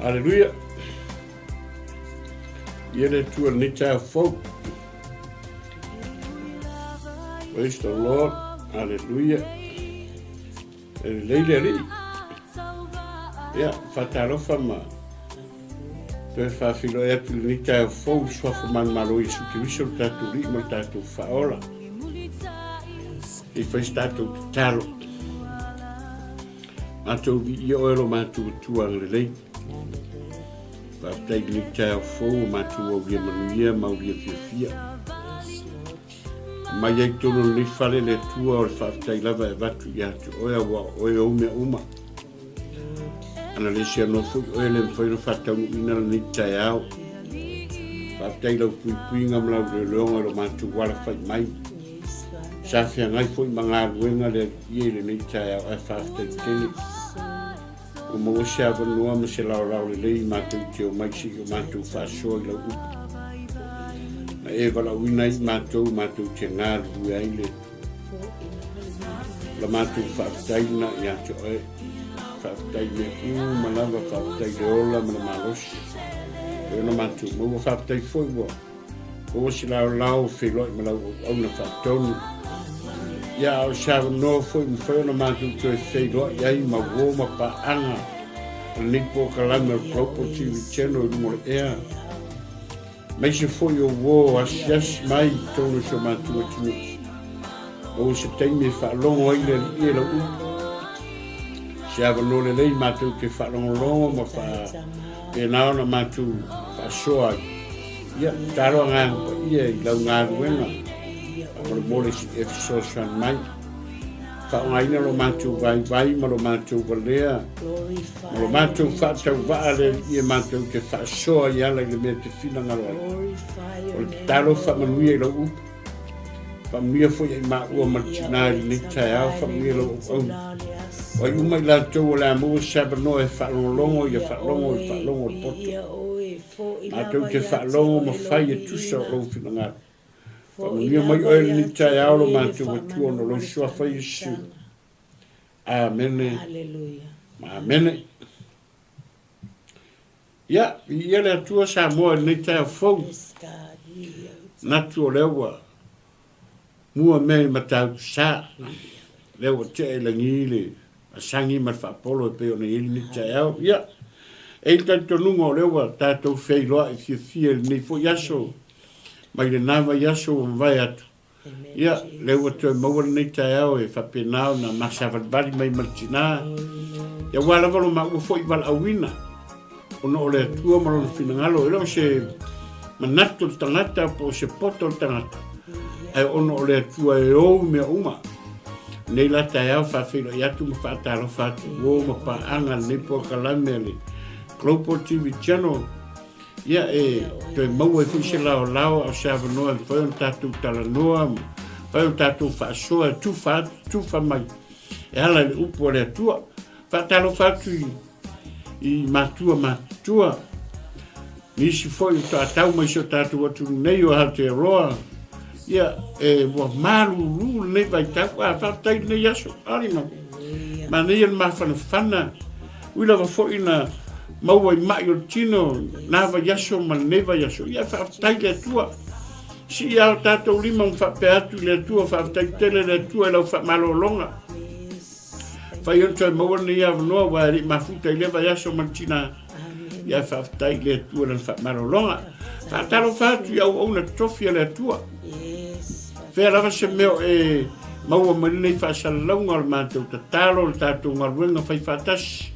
Aleluia. Ia le Atua lenei taeao fou. Praise the Lord. Aleluia. E lelei le Alii. Ia, faatalofa ma toe faafeiloai atu i lenei taeao fou i le suafa manumalo o Iesu Keriso le tatou Alii ma le tatou Faaola. Se i fai se tatou tatalo. Matou viia oe lo matou Atua agalelei. Faafetai i lenei taeao fou o matou aulia manuia ma aulia fiafia. Mai ai totonu o lenei fale le Atua o le faafetai lava e avatu ia te oe aua o oe ou mea uma. Ana le seanoa foi oe le mafai ona faataunuuina lenei taeao. Faafetai i lau puipuiga ma lau leoleoga i lo matou alafai mai. Sa feagai foi ma galuega le Alii i lenei taeao ae faafetai tele. Ua maua se avanoa ma se laolao lelei i matou te omai se i o matou faasoa i lau upu. Na e valaauina ai i matou, matou te galulue ai le Atua. La matou faafetai lena ia te oe. Faafetai mea uma lava, faafetai le ola ma le malosi. E ona matou maua, faafetai foi ua Maua se laolao feiloai ma lau auauna faatonu. Ia, a o se avanoa foi mafai ona matou toe feiloai ai ma uo ma paaga o lenei polokalame o le Global TV Channel i luga o le ea. Aemaise foi o uo asiasi mai i totonu o si o matou atunuu. Maua se taimi e faalogo ai le Alii e lau upu. Se avanoa lelei matou te faalogologo ma faapena ona matou faasoa ai. Ia, tatalo Agaga Paia i lau galuega, faamolemole se i e fesoasoani mai. Faaaogaina lo matou vaivai ma lo matou valea, ma lo matou faatauvaa le Alii e matou te faasoa i ala i le mea e te finagalo ai. O le tatalo faamanuia i lau upu, faamanuia foi ia i maua ma le tina i lenei taeao, faamanuia lau auauna. O ai uma i latou o le a maua se avanoa e faalogologo, ia faalogo i le faalogo o le poto. Matou te faalogo ma fai e tusa o lou finagalo. Faamanuia mai oe lenei taeao lo matou Atua ona o lou Suafa Iesu. Amene ma amene. Ia, viia le Atua Samoa i lenei taeao fou. Manatu o lea ua mua mea i Matautu-sa, lea ua tea i lagi le masagi ma le faapolo e pei ona i ai lenei taeao. Ia, e i ai le talitonuga o lea ua tatou feiloai fiafia i lenei foi aso, mai lena vaiaso ua mavae atu. Ia, lea ua toe maua lenei taeao e faapena ona masavalivali mai ma le tina. Ia, aua lava lo maua foi valaauina, ona o le Atua ma lona finagalo, e le o se manatu o le tagata po o se poto o le tagata, ae ona o le Atua e ou mea uma. Nei la taeao faafeiloai atu ma faatalofa atu uo ma paaga lenei polokalame a le Global TV Channel. Ia e toe maua ai foi se laolao a o se avanoa e mafai ona tatou talanoa ma mafai ona tatou faasoa e tufa atu tufa mai e ala i le upu a le Atua. Faatalofa atu i i matua matutua, nisi foi o taatau mai si o tatou atunuu nei o Aotearoa, ia, e ua malulu lenei vaitau, a faafetai lenei aso, alima, manaia le mafanafana, ui lava foi na maua i mai o le tino, na vaiaso ma lenei vaiaso, ia faafetai le Atua. Sii a o tatou lima ma faapea atu i le Atua, faafetai tele le Atua i lau faamalologa. Fai ona toe maua lenei avanoa aua e le i mafuta i lea vaiaso ma le tina. Ia faafetai i le Atua lana faamalologa. Faatalofa atu i auauna totofi a le Atua. Fea lava se mea o e maua mai lenei faasalalauga o le matou tatalo, o le tatou galuega fai faatasi.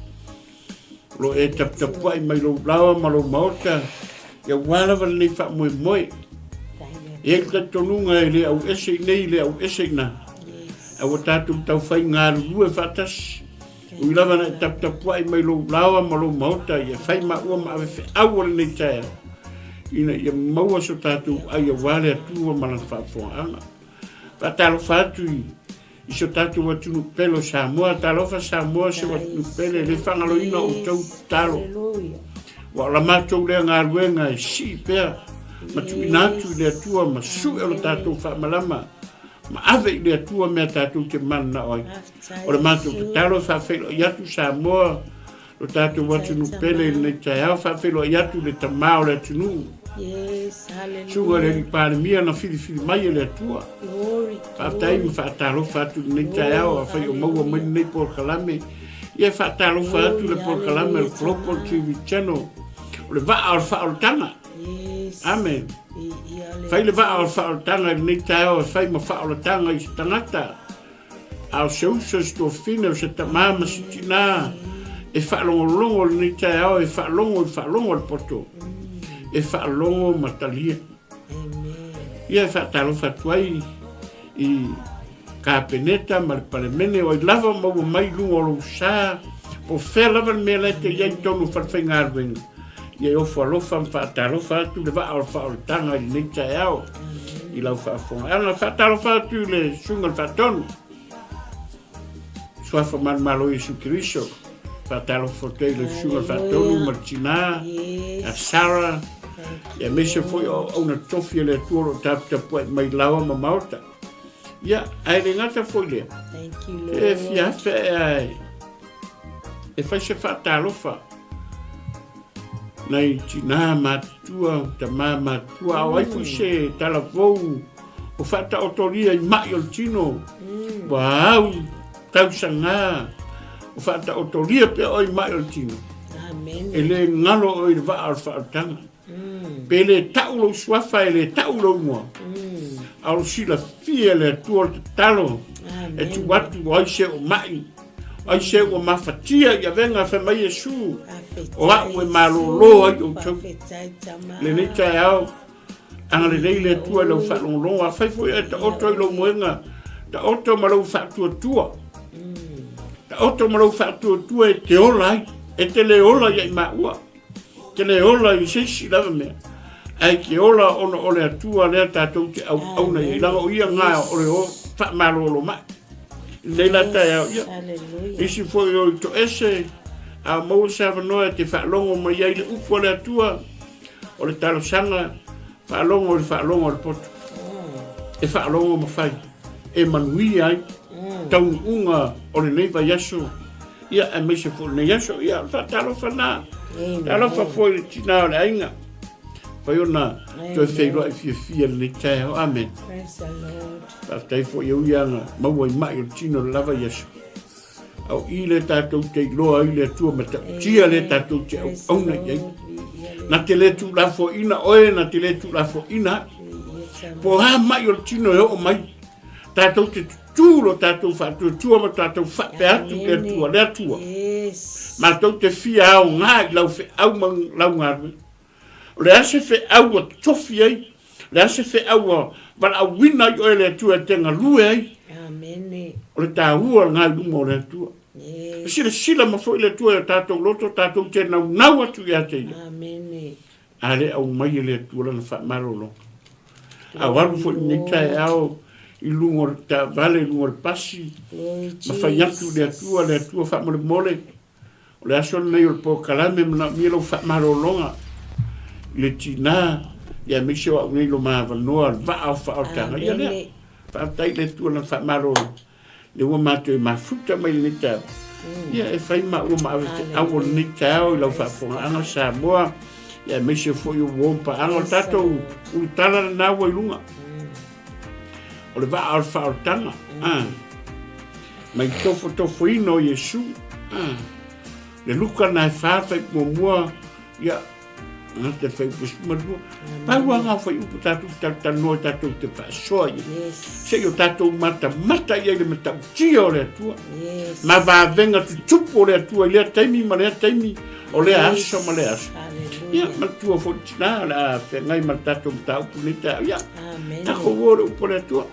O lo o e taputapuai mai lou laoa ma lou maota, ia aua lava lenei faamoemoe. E i ai le talitonuga e le auese i nei, le auese i ina. Ae ua tatou taufai galulue faatasi. Ui lava na e taputapuai mai lou laoa ma lou maota, ia fai maua ma ave feau o lenei taeao, ina ia maua so tatou ai aua le Atua ma lana faafofogaaga. Faatalofa atu i i so tatou atunuu pele o Samoa. Talofa Samoa, si ou atunuu pele, e le faagaloina outou tatalo. Ua o la matou lea galuega e sii pea ma tuuina atu i le Atua ma sue o le tatou faamalama ma ave i le Atua mea tatou te mananao ai. O le matou tatalo e faafeiloai atu Samoa. Lo tatou atunuu pele i lenei taeao, faafeiloai atu le Tama o le atunuu. Susuga i le Alii Palemia na filifili mai e le Atua. Faafetai ma faatalofa atu i lenei taeao, afai o maua mai lenei polokalame. Ia faatalofa atu le polokalame o le Global TV Channel, o le vaa o le faaolataga. Amen. Fai le vaa o le faaolataga i lenei taeao e fai ma faaolataga i se tagata. A o se uso, se tuafafine, o se tama ma se tinā e faalogologo i lenei taeao, e faalogo i le faalogo a le poto, e faalogo ma talia. Ia e faatalofa atu ai i Kapeneta ma le Palemene, o ai lava maua mai i luga o lou sa, po o fea lava le mea la e te i ai i totonu o falefaigaluega, ia e ofo alofa ma faatalofa atu le vaa o le faaolataga i lenei taeao i lau faafofogaaga. Faatalofa atu i le Susuga i le Faatonu, Suafa Manumalo Iesu Keriso. Faatalofa atu ai i le Susuga i le Faatonu ma le tinā, a Sarah, aemaise foi o auauna tofi a le Atua o lo o taputapuai mai laoa ma maota. Ia, ae le gata foi lea, e fia afe ae e fai se faatalofa nai tinā matutua, tamā matutua, a o ai foi se talavou o faataotolia i mai o le tino, ua au tausaga o faataotolia pea oe i mai o le tino. E le galo oe i le vaa o le faaolataga. Pe le tau lou suafa, e le tau lou igoa, a o le silafia e le Atua o le tatalo e tuu atu o ai se o mai, o ai se ua mafatia i avega, fai mai Iesu, o a'u e malōlō ai outou. Lenei taeao, agalelei le Atua i lau faalogologo, afai foi oe e taoto i lou moega, taoto ma lou faatuatua, taoto ma lou faatuatua e te ola ai, e te le ola ia i maua. Te le ola i se isi lava mea, ae te ola ona o le Atua lea tatou te auauna i ai, leaga o ia gā o le o faamalolo mai. I lenei la taeao, ia, isi foi o i toese, a o maua se avanoa e te faalogo mai ai le upu a le Atua, o le talosaga, faalogo i le faalogo a le poto. E faalogo ma fai, e manuia ai taunuuga o lenei vaiaso. Ia, aemaise foi lenei aso, ia, o le faatalofa lena. Talofa foi i le tinā o le aiga. Fai ona toe feiloai fiafia lenei taeao. Amen. Faafetai foi e ui ana maua i mai o le tino le lava i aso. A o i le tatou te iloa ai le Atua matautia le tatou te auauna i ai. Na te le tuulafoaina oe, na te le tuulafoaina au. Po o a mai o le tino e oo mai, tatou te tutū lo tatou faatuatua ma tatou faapea atu i le Atua, le Atua, matou te fia aoga i lau feau ma lau galuega. O le a se feau ua tofi ai, o le a se feau ua valaauina ai oe e le Atua e te galue ai. O le taua lena i luma o le Atua. E silasila ma foi le Atua i o tatou loto, tatou te naunau atu ia te Ia. A le aumai e le Atua lana faamalologa. A o alu foi lenei taeao i luga o le taavale, i luga o le pasi, ma fai atu i le Atua, le Atua faamolemole, o le aso lenei o le polokalame, manaomia lau faamalologa i le tinā, ia aemaise o au nei loma avanoa, le vaa o faaolataga. Ia lea, faafetai i le Atua lana faamalologa. Lea ua matou e mafuta mai lenei taeao. Ia e fai maua ma ave feau o lenei taeao i lau faafofogaaga Samoa, ia aemaise foi o uo ma paaga o le tatou ulutala lena ua i luga. O le vaa o le faaolataga. Ah. Mai tofotofoina o Iesu. Ah. Le Luka na e fa fai muamua, ia Gata le fuaiupu 12. Pau lava na o fuaiupu tatou te talatalanoa tatou te faasoa i ai. Yes. Se i o tatou matamata i ai le matautia o le Atua. Yes. Ma vavega tutupu o le Atua i lea taimi ma lea taimi, o lea aso ma lea aso. Hallelujah. Ia, manatua foi le tinā o le a feagai ma le tatou mataupu nei taeao. Ia, Amen. tatou o le upu a le Atua.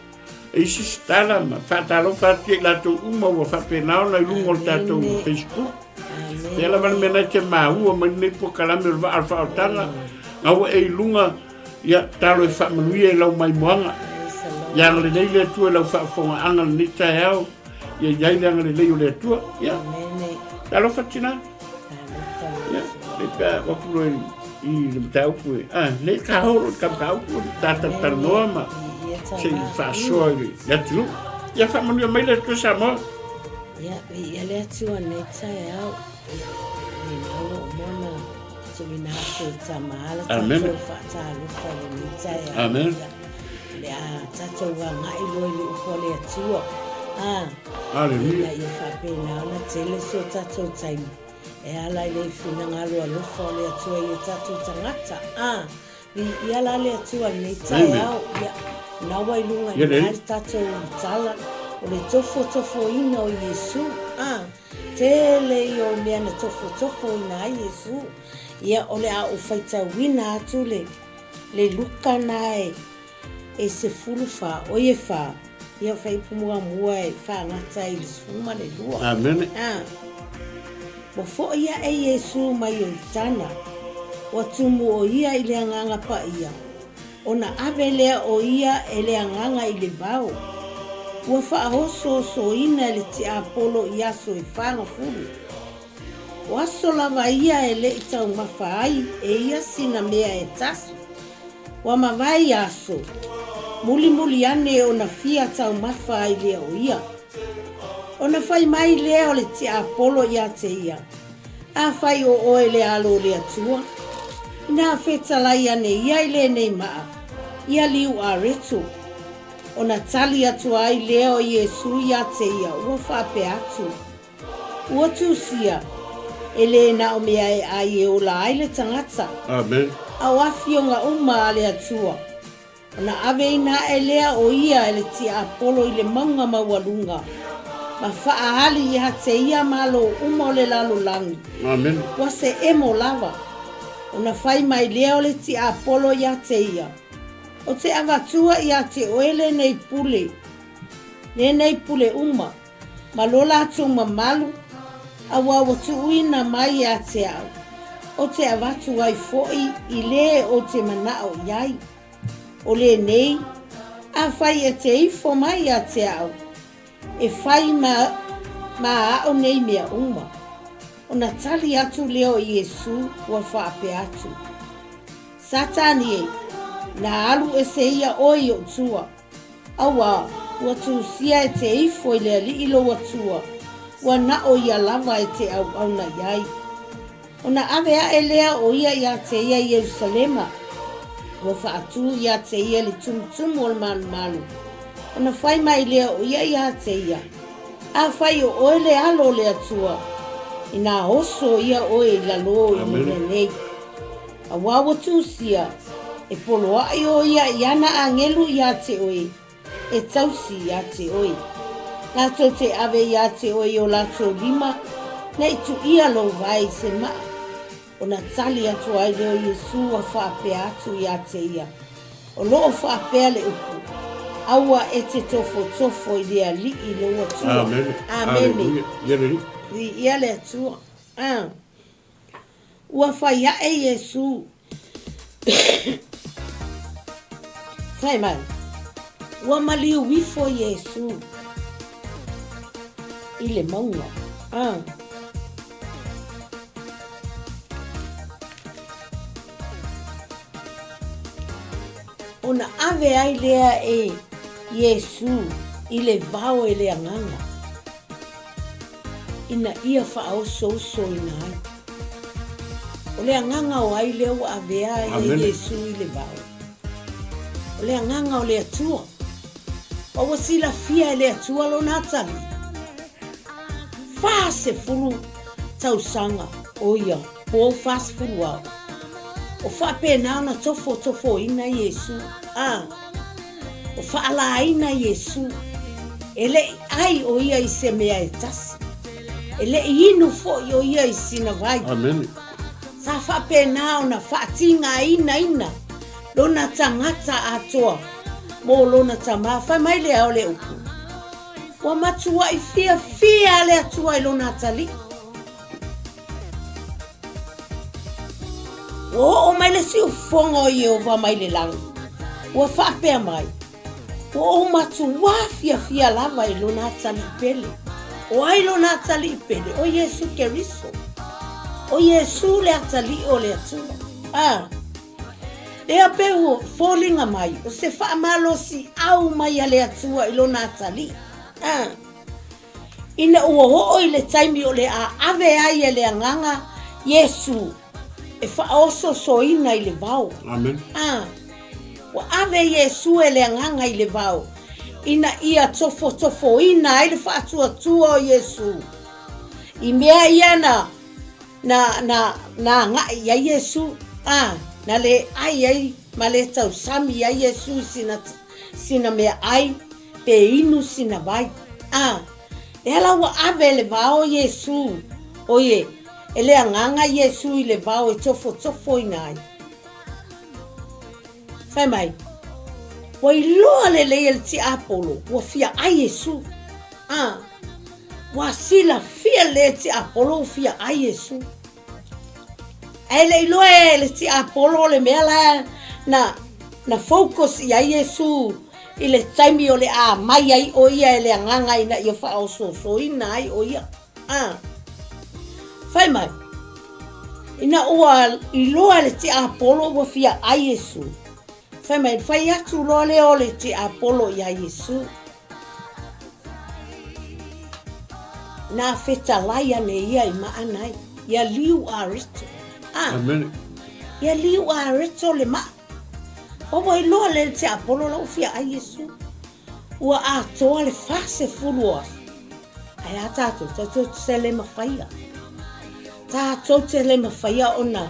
E isi se tala ma faatalofa atu ia i latou uma ua faapena ona i luga o le tatou Facebook. Pea lava le mea na e te maua mai lenei polokalame o le Vaa o le Faaolataga, na ua e i luga, ia, talo e faamanuia i lau maimoaga. Ia agalelei le Atua i lau faafofogaaga lenei taeao, ia i ai le agalelei o le Atua. Ia, talofa tina. Ia, le pe a waku loa i le mataupu e, ah, le ka holo i ka mataupu, ta talanoa ma se i faasoa i le atunuu. Ia faamanuia mai le Atua Samoa. Ia, viia le Atua nei taeao. Lena ua uma ona tuuina atu e Tama le tatou faatalofa i lenei taeao. Amen. O le a tatou agai loa i le upu a le Atua. A. Aleluia. Ina ia faapena ona tele so tatou taimi e ala i le finagalo alofa o le Atua i o tatou tagata. A. Viia la le Atua i lenei taeao. Ia, na ua i luga i ina le tatou tala o le tofotofoina o Iesu. A. Tele ia o mea na tofotofoina ai Iesu. Ia, o le a ou faitauina atu le, le Luka na e, e 14, oi e fa, ia faiupu muamua e faagata i le 12. Amene. A. Ua foʻi aʻe Iesu mai Ioritana, ua tumu ʻo ia i le Agaga Paia, ona ave lea o ia e le Agaga i le vao. Ua faaosoosoina e le tiapolo i aso e 40. O aso lava ia e le i taumafa ai e ia sina mea e tasi. Ua mavae ia aso, mulimuli ane ona fia taumafa ai lea o ia. Ona fai mai lea o le tiapolo iā te ia, Afai o oe le Alo o le Atua, inā fetalai ane ia i lenei maa, ia liu areto. Ona tali atu ai lea o Iesū iā te ia, ua faapea atu, Ua tusia, e lē na o mea e ai e ola ai le tagata, Amen. a o afioga uma a le Atua. Ona aveina aʻe lea o ia e le tiapolo i le mauga maualuga, ma faaali iā te ia malo uma o le lalolagi. Amen. Ua se emo lava. Ona fai mai lea o le tiapolo iā te ia, O te avatua iā te oe lenei pule, lenei pule uma. Ma lo latou mamalu, auā ua tuuina mai iā te au, o te avatu ai foʻi i lē o te manaʻo i ai. O lenei, afai e te ifo mai iā te au, e fai ma, ma aʻu nei mea uma. Ona tali atu lea o Iesū ua faapea atu, Satani e, na alu ese ia oe i oʻu tua. Auā, ua tusia e te ifo i le alii lou Atua, ua naʻo ia lava e te auauna i ai. Ona ave aʻe lea o ia iā te ia i Ierusalema, ua faatū iā te ia le tumutumu o le malumalu. Ona fai mai lea o ia iā te ia, Afai o oe le Alo o le Atua, inā oso ia oe i lalō i le mea nei. Auā ua tusia, e poloaʻi ʻo ia i ana ʻāgelu iā te ʻoe, e tausi iā te ʻoe. Lātou te ʻawe iā te ʻoe i o lātou lima, nei tuʻia lou wae i se maʻa. Ona tali atu ai lea o Iesū a faapea atu iā te ia, O loʻo faapea le upu, Aua e te tofotofo i le Aliʻi lou Atua. Amene. Amene. Aleluia. Viia le Atua. A. Ua fai aʻe Iesū, fai mai, ua maliu ifo Iesū i le mauga. A. Ona ave ai lea e Iesū i le vao e le Agaga. Ina ia faaosoosoina ai. O le agaga o ai lea ua avea ai e Iesū i le vao? O le agaga o le Atua. A ua silafia e le Atua lona atalii. 40 tausaga o ia po 40 ao. O faapena ona tofotofoina Iesū. A. O faalaina Iesū, e le i ʻai ʻo ia i se mea e tasi, e le i inu foʻi ʻo ia i sina wai. Amene. Sa faapena ona faatigāinaina lona tagata atoa mo lona tamā. Fai mai le ao le upu, Ua matuaʻi fiafia le Atua i lona atalii. Ua oo mai le siufofoga o Iēhova mai le lagi, ua faapea mai, Ua ou matuā fiafia lava i lona atalii pele. O ai lona atalii pele? O Iesū Keriso. O Iesū le atalii o le Atua. A, lea pei ua foliga mai, o se faamalosiau mai a le Atua i lona atalii. A, Ina ua oo i le taimi o le a ave ai e le Agaga Iesu e faaosoosoina i le vao. Amen. A, ua ave Iesu e le Agaga i le vao, ina ia tofotofoina ai le faatuatua o Iesu i mea ia na, na, na, na agai i ai Iesu, a, na le ai ai ma le tausami ai Iesu i sina, sina meaai pe inu sina vai. A, e ala ua ave e le vao Iesu, oie, e le Agaga Iesu i le vao e tofotofoina ai. Fai mai, ua iloa lelei e le tiapolo ua fia ai Iesu. A, ua silafia lelei e le tiapolo ua fia ai Iesu. Ae le iloa e le tiapolo le mea la na, na focus i ai Iesu i le taimi o le a mai ai o ia e le Agaga ina ia faaosoosoina ai o ia. A. Fai mai, ina ua iloa e le tiapolo ua fia ai Iesu, fai mai, fai atu loa lea o le tiapolo iā Iesu. Na fetalai ane ia i maana ai, ia liu areto. A. Amen. Ia liu areto le maa. O ua iloa le tiapolo la ua fia ai Iesu. Ua atoa le 40 o aso. Ae a tātou, tātou te le mafaia. Tātou te le mafaia ona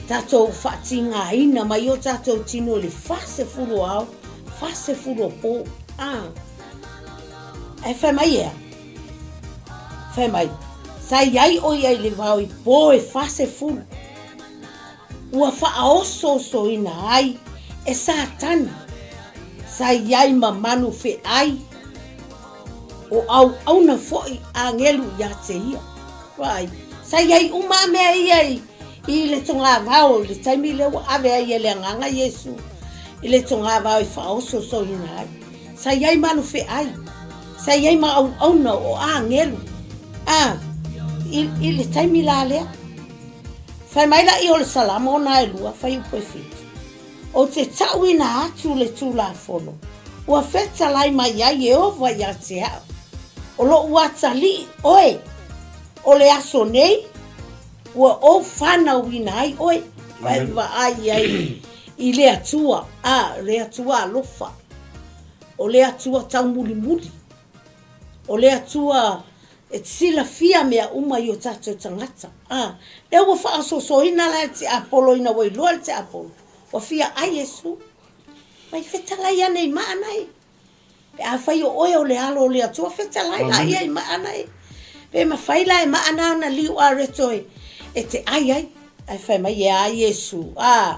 tātou whaatīngāina mai o tātou tino i le 40 o ao, 40 o pō. Ah. Ae whai mai ea. Whai mai. Sa iai o ia i le vao i pō e 40. Ua faaosoosoina ai e Satani, sa i ai ma manu feʻai, o auauna foi agelu ia te ia. Vaai, sa i ai uma a mea ia i, i le togavao i le taimi lea ua ave ai e le Agaga Iesu i le togavao e faaosoosoina ai. Sa i ai manu feʻai, sa i ai ma auauna o agelu, a, i, i le taimi la lea. Fai mai laʻi o le Salamo ona e lua, fuaiupu e fitu. Ou te taʻuina atu le Tulafono, ua fetalai mai ai Ieova ia te aʻu, O loʻu atalii ʻoe, o le aso nei, ua ou fanauina ai ʻoe. Vae vaai i ai i le Atua, a, le Atua alofa, o le Atua taumulimuli, o le Atua E silafia mea uma i o tatou tagata. A, lea ua faaosoosoina la e le tiapolo ina ua iloa le tiapolo, ua fia ai Iesu. Mai fetalai ane i maana e. Pe afai o oe o le alo o le Atua, fetalai la ia i maana e. Pe mafai la e maana ona liu areto e, e te ai ai. Ae fai mai e a Iesu. A,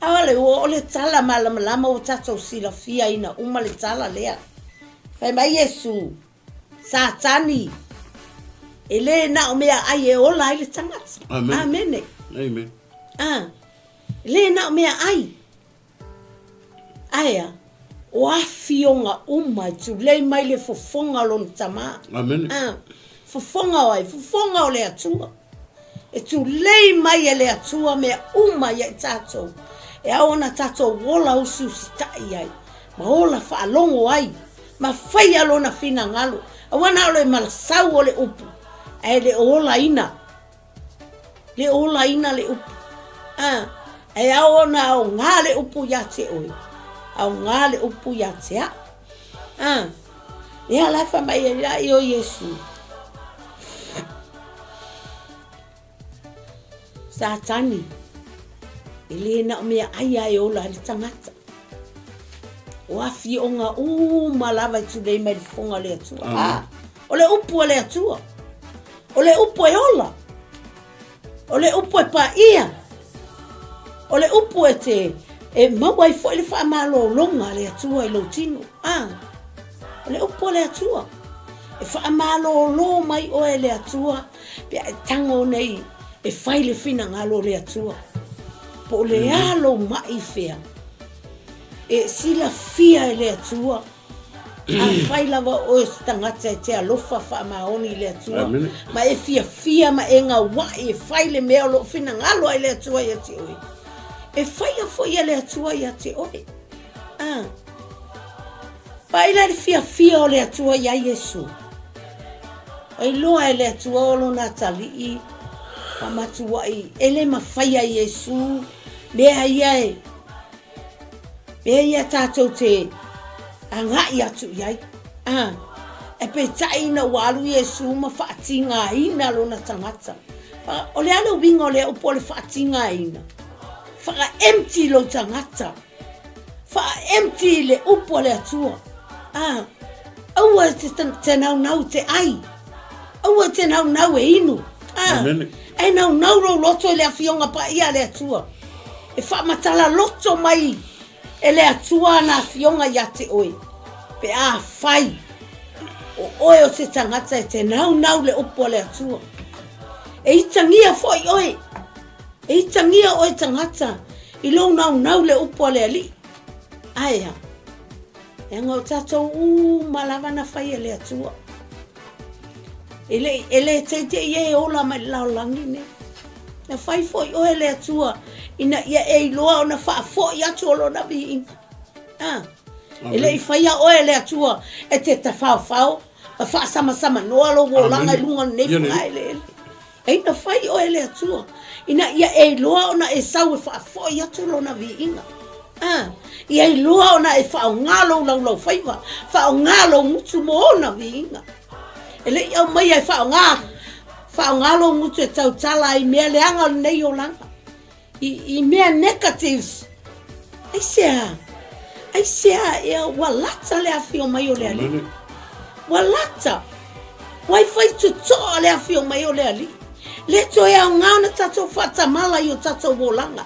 aole ua o le tala malamalama ua tatou silafia ina uma le tala lea. Fai mai Iesu, Satani, e lē na o meaai e ola ai le tagata. Amen. Amene. Amen. A, e lē na o meaai. Ae a, o afioga uma e tulei mai le fofoga o lona Tamā. Amene. A, fofoga o ai? Fofoga o le Atua. E tulei mai e le Atua mea uma ia i tatou, e ao ona tatou ola usiusitai ai, ma ola faalogo ai, ma faia lona finagalo, aua na o le malasau o le upu, ae le o olaina, le o olaina le upu. A, ae ao ona aoga le upu ia te oe, aoga le upu ia te au. A, ia la fai mai ai la i o Iesu. Satani, e lē na o meaai a e ola ai le tagata. O afioga uma lava e tulei mai le fofoga o le Atua. A, o le upu a le Atua. O le upu e ola. O le upu e paia. O le upu e te e maua ai foi le faamalologa a le Atua i lou tino. A, o le upu a le Atua. E faamalolo mai oe e le Atua pe a e tago nei e fai le finagalo o le Atua. Po o le a lou mai fea, e silafia e le Atua. Afai lava oe o se tagata e te alofa faamaoni i le Atua, ma e fiafia ma e gauaʻi e fai le mea o lo o finagalo ai le Atua ia te oe, e faia foi e le Atua ia te oe. A. Vaai la i le fiafia o le Atua iā Iesu. Ua iloa e le Atua o lona atalii. Faamatuai e le mafaia Iesu mea ia e mea ia tatou te agai atu i ai. A, e peitai ina ua alu Iesu ma faatigaina lona tagata. O le a le uiga o lea upu o le faatigaina? Faa-empty lou tagata. Faa-empty i le upu a le Atua. A, aua e te naunau i te ai. Aua e te naunau e inu. A, Amene. e naunau lou loto i le Afioga Paia a le Atua. E faamatala loto mai e le Atua ana Afioga ia te oe, pe afai o oe o se tagata e te naunau le upu a le Atua. E itagia foi oe, e itagia oe tagata i lou naunau le upu a le Alii. Aea, leaga o tatou uma lava na fai e le Atua. E le, e le teitei e ola mai le lalolagi nei. Na fai foi oe e le Atua ina ia e iloa ona faafoi atu o lona viiga. Ah, e le i faia oe e le Atua e te tafaofao ma faasamsamanoa lou olaga i luga o lenei fogaeleele. E na fai oe e le Atua, ina ia e iloa ona e sau e faafoi atu lona viiga. A, ia iloa ona e faaaoga lou laulaufaiva, faaaoga lou gutu mo ona viiga. E le i aumaia e faaaoga, faaaoga lou gutu e tautala ai i mea leaga o lenei olaga. I, i mea negatives. Aisea? Aisea ea ua lata le afio mai o le Alii? Ua lata. Ua i fai totoa le afio mai o le Alii. Le toe aoga ona tatou faatamala i o tatou olaga.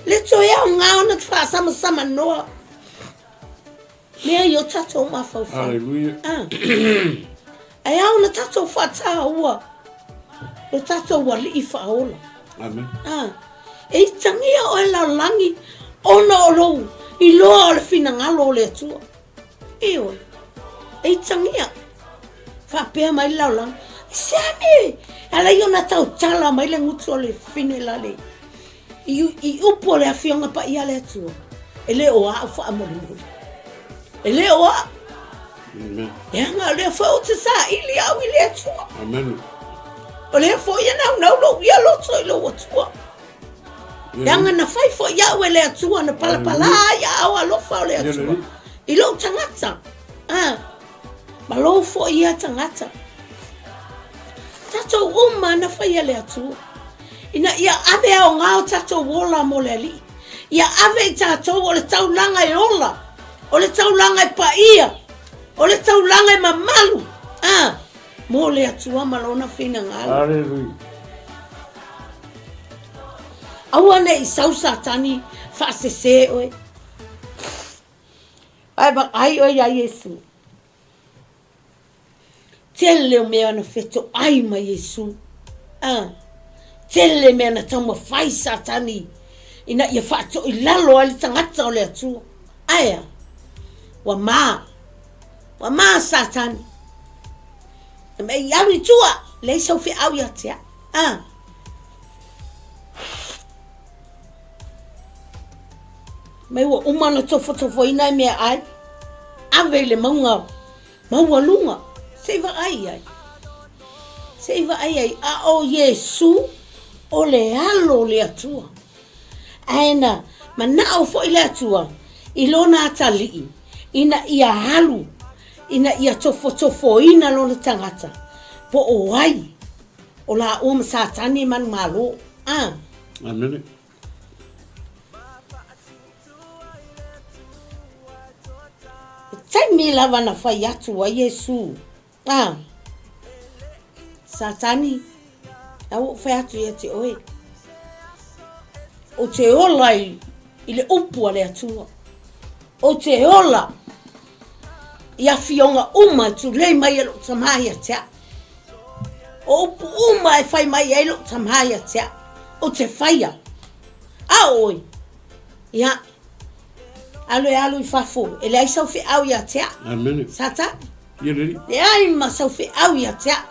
Le toe aoga ona faasamsamanoa mea i o tatou mafaufau. Hallelujah. Ah. Ae ao ona tatou faataua lo tatou Alii faaola. Amen. Ah. E itagia oe lalolagi ona o lou iloa o le finagalo o le Atua. Ioe. E itagia. Faapea mai le lalolagi. Aisea me e ala ai ona tautala mai le gutu o le fine lale i, i upu o le Afioga Paia a le Atua. E le o au faamolemole. E le o au. Amen. Leaga o lea foi ou te saili au i le Atua. Amen. O lea foi e naunau lou ia loto i lou Atua. Leaga na fai foi au e le Atua, na palapala ai aao alofa o le Atua i lou tagata. Ah, ma lou foi ia tagata. Tatou uma na fai e le Atua. Ina ia ave aoga o tatou ola mo le Alii. Ia ave i tatou o le taulaga e ola, o le taulaga e paia, o le taulaga e mamalu. Ah, mo le Atua ma lona finagalo. Hallelujah. Aua ne i sau Satani faasese oe. Ae vaai oe iā Iesu. Tele o mea na fetoai ma Iesu. A, tele mea na taumafai Satani ina ia faatoilalo ai le tagata o le Atua. Ae a? Ua ma. Ua ma Satani. Na mea i alu i tua, leai sau feau ia te au. A. Mai ua uma ona tofotofoina e mea ai, ave i le mauga maualuga, se i vaai i ai. Se i vaai ai, a o Iesu o le Alo o le Atua. Ae na manao foi le Atua i lona atalii ina ia alu, ina ia tofotofoina lona tagata, po o ai o laua ma Satani e manumalo. A. Amene. E taimi lava na fai atu ai Iesu, a, Satani, a ua ou fai atu ia te oe, ou te ola i, i le upu a le Atua. Ou te ola i afioga uma e tulei mai e lou Tama ia te au. O upu uma e fai mai ai lou Tama ia te au, ou te faia. A o oe, ia, alu e alu i fafo, e leai sau feau ia te au. Amene. Satani. Ia leli. Leai ma sau feau ia te au.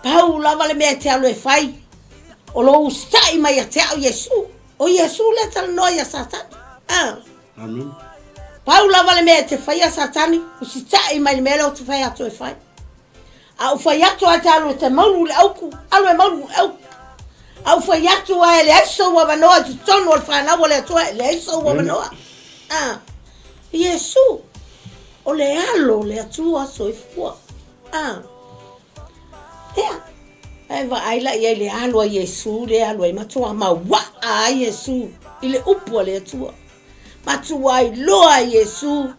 Pau lava le mea e te alu e fai, o lou usitai mai ia te au Iesu. O Iesu lea talanoa ia Satani. Ah. Amen. Pau lava le mea e te faia Satani, usitai mai le mea lea ou te fai atu e fai. A ou fai atu lava e te alu e te maulu i le auku, alu e maulu i le auku. A ou fai atu lava e leai sou avanoa i totonu o le fanau a le Atua, e leai sou avanoa. A, Iesu, o le alo o le Atua soifua. A, ia, ae vaai la i ai le alo a Iesu lea e alu ai, matua mauaa ai Iesu i le upu a le Atua. Matua iloa Iesu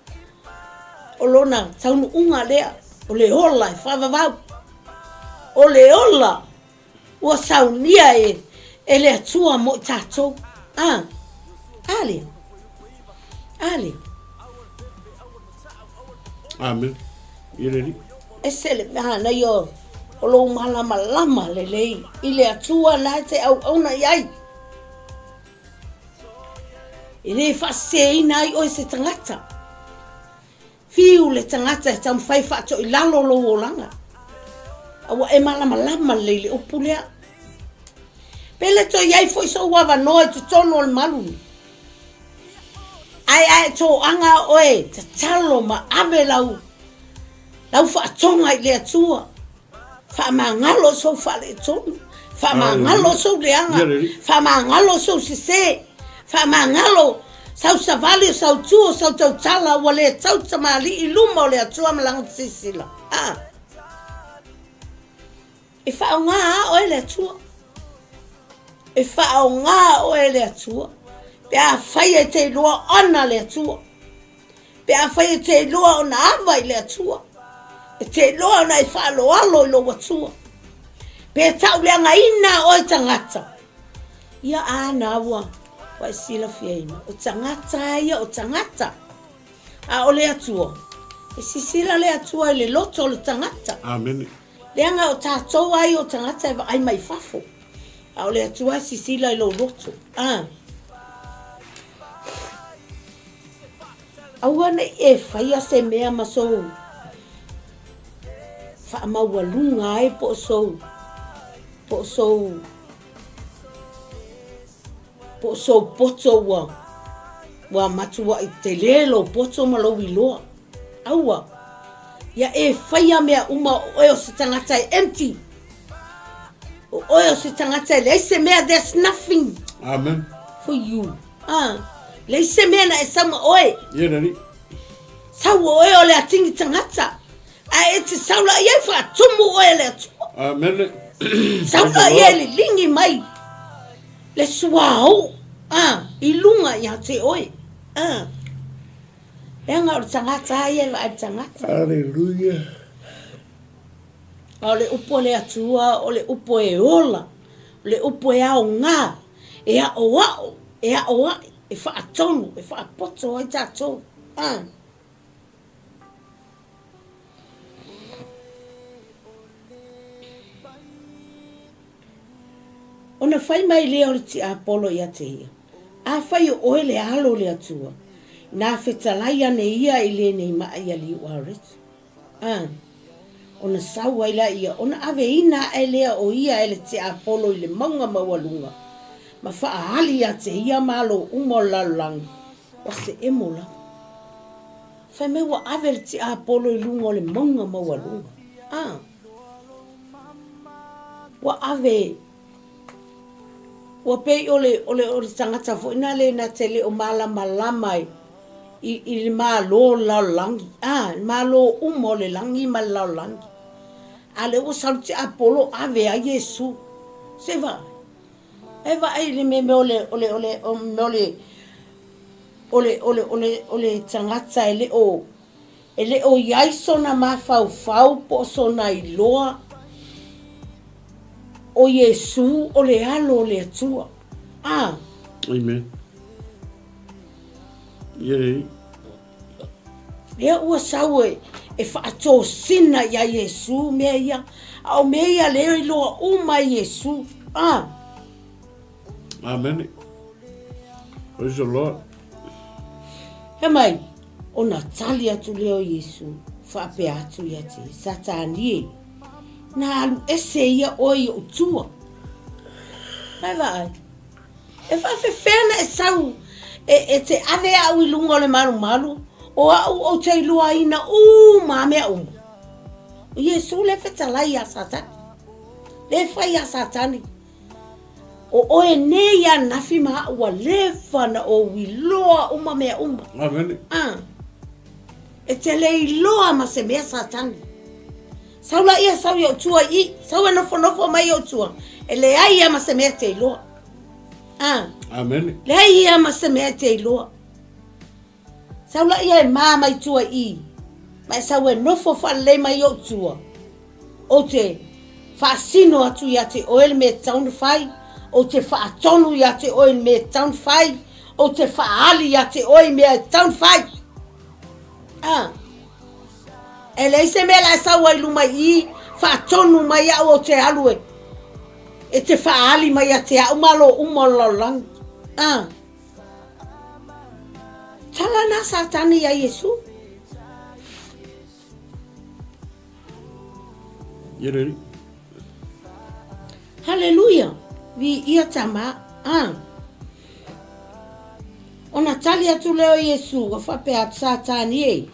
o lona taunuuga lea, o le ola e faavavau, o le ola ua saunia e, e le Atua mo i tatou. A, a lea, a lea. Amen. Ia le Alii. Ese le manaia o lou malamalama lelei i le Atua na e te auauna i ai. E le faaseseina ai oe se tagata. Fiu le tagata e taumafai e faatoilalo lou olaga. A ua e malamalama lelei i le upu lea. Pe le toe i ai foi sou avanoa i totonu o le malu nei. Ae a e toaga oe, tatalo ma ave lau, lau faatoga i le Atua. Faamagalo sou faaletonu, faamagalo sou leaga, faamagalo sou sese, faamagalo sau savali o sau tu o sau tautala ua le tau tamalii i luma o le Atua ma lana silasila. A. E faaaoga a oe le Atua. E faaaoga oe le Atua. Pe afai e te iloa ona le Atua. Pe afai e te iloa ona ava i le Atua, e te iloa ona e faaaloalo i lou Atua. Pe tauleagaina oe tagata, ia a na ua ua e silafiaina, o tagata ia o tagata. A o le Atua, e sisila le Atua i le loto o le tagata. Amene. Leaga o tatou ai o tagata e vaai mai fafo. A o le Atua e sisila i lou loto. A. Aua ne i e faia se mea ma sou faamaualuga ai po o sou po o sou po o sou poto ua ua matuai tele lou poto ma lou iloa. Aua. Ia e faia mea uma o oe o se tagata e empty. O oe o se tagata e leai se mea, there's nothing. Amen. For you. Ah, leai se mea na e sau ma oe. Ia le Alii. Sau o oe o le atigi tagata. Ae e te sau la ia e faatumu oe e le Atua. Amen. Sau la ia e liligi mai le suauu ah, i luga ia te oe. Ah. Leaga o le tagata lava ia e vaai i le tagata. Aleluia. A o le upu a le Atua, o le upu e ola, o le upu e aoga, e aʻoaʻo, e aʻoaʻi, e faatonu, e faapoto ai tatou. A. Ona fai mai lea o le tiapolo ia te ia, Afai o oe le Alo o le Atua, inā fetalai ane ia i lenei maʻa ia liuʻaoretu. A, ona sau ai laia, ona aveina aʻe lea o ia e le tiapolo i le mauga maualuga, ma faaali ia te ia malo uma o le lalolagi, ua se emo lava. Fai mai ua ave le tiapolo i luga o le mauga maualuga. A, ua ave, ua pei o le, o le, o le tagata foi na le na te le o malamalama i, i, i le malo o le lalolagi, a, le malo uma o le lagi ma le lalolagi. A lea ua sau le tiapolo ave ai Iesu. Se vaai. E vaai i le mea o le, o le, o le, o le, o le, o le, o le, o le tagata e le o, E le o i ai sona mafaufau po o sona iloa o Iesū o le Alo o le Atua. A. Amen. Ia le Lea ua sau e, e faatosina iā Iesū mea ia, a o mea ia lea iloa uma e Iesū. A. Amen. Praise the Lord. He mai, ona tali atu lea o Iesu, faapea atu ia te Satani e, Na alu ese ia oe i oʻu tua. Mai vaai, e faafefea na e sau e, e te ave au i luga o le malumalu, o au ou te iloaina uma a mea uma. O Iesu lea e fetalai iā Satani. Lea e fai iā Satani, O oe nei ananafi ma aʻu ua leva na ou iloa uma mea uma. Amene. Ah. E te le iloa ma se mea Satani. Sau laia sau i ou tua i i, sau e nofonofo mai i ou tua, e leai ia ma se mea e te iloa. Ah. Amene. Leai ia ma se mea e te iloa. Sau laia e mā mai tua i i, ma e sau e nofo faalelei mai i ou tua, ou te faasino atu ia te oe le mea e tatau ona fai, ou te faatonu ia te oe i le mea e tatau ona fai, ou te faaali ia te oe i mea e tatau ona fai. A, e leai se mea la e sau ai i luma i i, faatonu mai au ou te alu e, e te faaali mai ia te au malo uma o le lalolagi. A. Tala na Satani iā Iesu. Haleluia! Viia Tama. A. Ona tali atu lea o Iesu, ua faapea atu, Satani e,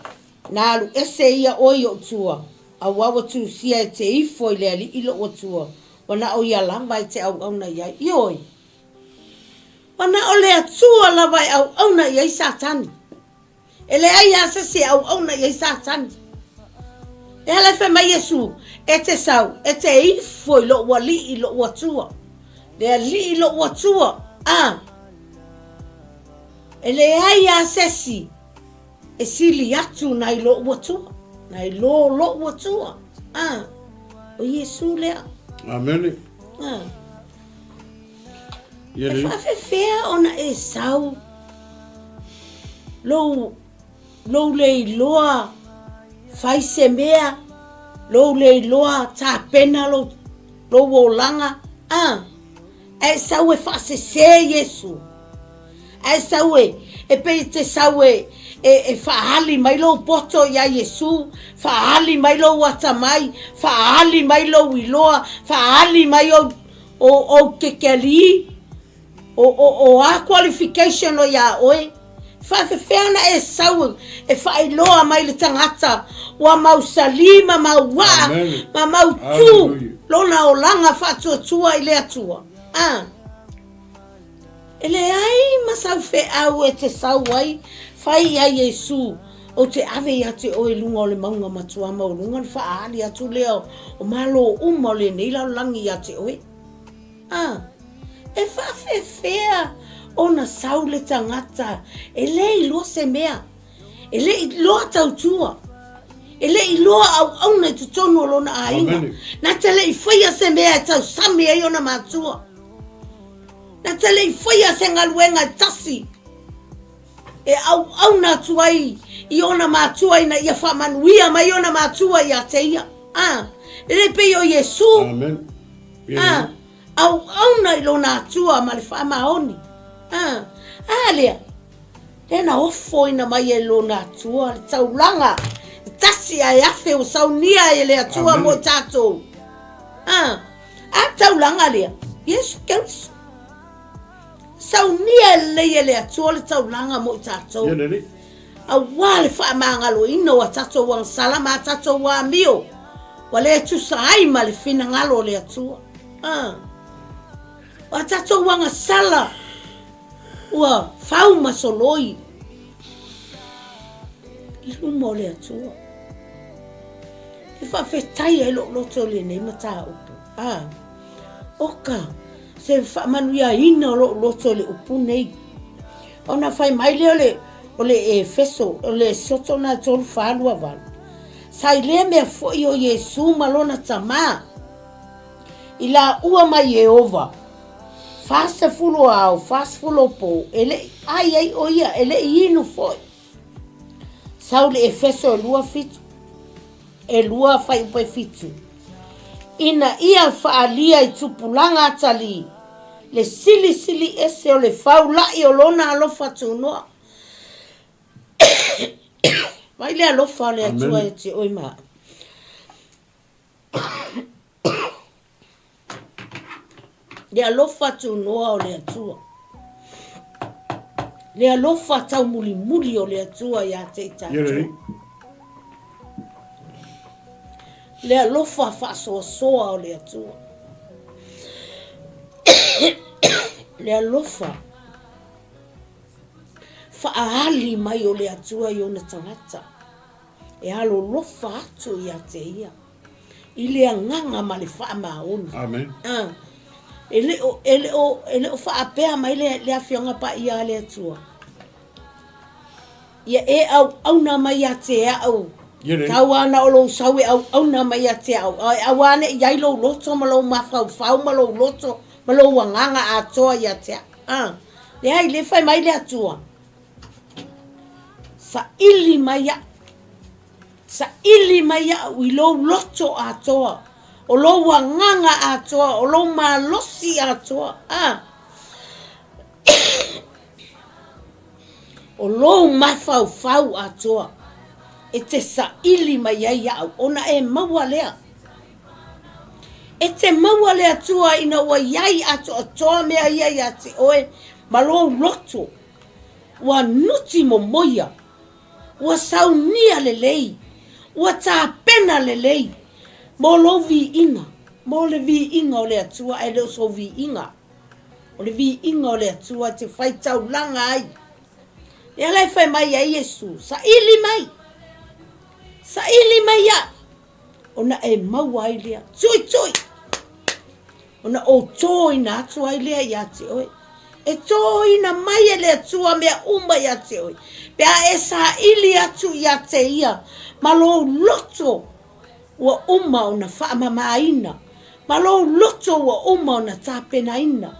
na alu ese ia oe i ou tua, auā ua tusia e te ifo i le Alii lou Atua, ua na o ia lava e te auauna i ai. Ioe. Ua na o le Atua lava e auauna i ai Satani. E leai lava se isi e auauna i ai Satani. E ala e fai mai Iesu, E te sau, e te ifo i lou Alii, lou Atua. Le Alii, lou Atua. A! E leai lava se isi e sili atu nai lou Atua, nai lo lou Atua. A! O Iesu lea. Amene. A! E faafefea ona e sau lou, lou le iloa fai se mea, lou le iloa tapena lou, lou olaga, a, ae e sau e faasese Iesu. Ae sau e, e pei e te sau e, e, e faaali mai lou poto iā Iesu, faaali mai lou atamai, faaali mai lou iloa, faaali mai ou, o ou kekelī, o, o, o a qualification o iā oe. Faafefea ona e sau e faailoa mai le tagata ua mausalī ma mauaa ma mautū lona olaga faatuatua i le Atua. A. E leai ma sau feau e te sau ai, fai iā Iesū, Ou te ave ia te oe i luga o le mauga matua maualuga ona faaali atu lea o malo uma o lenei lalolagi ia te oe. A, e faafefea ona sau le tagata e le iloa se mea, e le iloa tautua, e le iloa auauna i totonu o lona aiga, na te le i faia se mea e tausami ai ona matua. Na te le i faia se galuega e tasi e auauna atu ai i ona matua ina ia faamanuia mai ona matua ia te ia. A, e le pei o Iesu. Amen. A, auauna i lona Atua ma le faamaoni. A, a lea, lea na ofoina mai e lona Atua le taulaga e tasi ae afe ua saunia e le Atua mo i tatou. A, A taulaga lea, Iesu Keriso. Saunia e lelei e le Atua le taulaga mo i tatou. Ia lelei. Auā le faamagaloina o a tatou agasala ma a tatou amio, ua le tusa ai ma le finagalo o le Atua. A. O a tatou agasala ua fau ma soloi i luma o le Atua. E faafetai ai lou loto i lenei mataupu. A, oka, se faamanuiaina o lou loto i le upu nei. Ona fai mai lea o le, o le Efeso, o le Esoto na 3:4 28. Sa i lea mea foi o Iesu ma lona Tamā, i laua ma Ieova, 40 o ao, 40 o pō, e le i ʻai ai ʻo ia, e le i inu foi. Sau le Efeso e lua fitu, e lua fuaiupu e fitu. Ina ia faaalia i tupulaga atalii le silisili ese o le faula'i o lona alofa tunoa. Mai le alofa o le Atua ia te oe ma a'u. Le alofa tunoa o le Atua. Le alofa taumulimuli o le Atua ia te i tatou. Le alofa faasoasoa o le Atua. Le alofa faaali mai o le Atua i ona tagata e alolofa atu ia te ia i le agaga ma le faamaoni. Amen. Ah, e le o, e le o, e le o faapea mai le, le Afioga Paia a le Atua. Ia e auauna mai ia te au. Tau ana o lou sau e auauna mai ia te au. Ae aua ne i ai lou loto ma lou mafaufau ma lou loto ma lou agaga atoa ia te au. A, leai, le fai mai le Atua. Saili mai au. Saili mai au i lou loto atoa, o lou agaga atoa, o lou malosi atoa. A. O lou mafaufau atoa e te saili mai ai au, ona e maua lea. E te maua le Atua ina ua i ai atoatoa mea ia ia te oe ma lou loto, ua nuti momoia, ua saunia lelei, ua tapena lelei mo lou viiga, mo le viiga o le Atua ae le o sou viiga. O le viiga o le Atua e te fai taulaga ai. Lea la e fai mai ai Iesu, saili mai, saili mai iaʻu, ona e maua ai lea. Tui, tui, ona ou tōina atu ai lea ia te oe. E tōina mai e le Atua mea uma ia te oe, pe a e saili atu ia te ia ma lou loto ua uma ona faamamaina, ma lou loto ua uma ona tapenaina,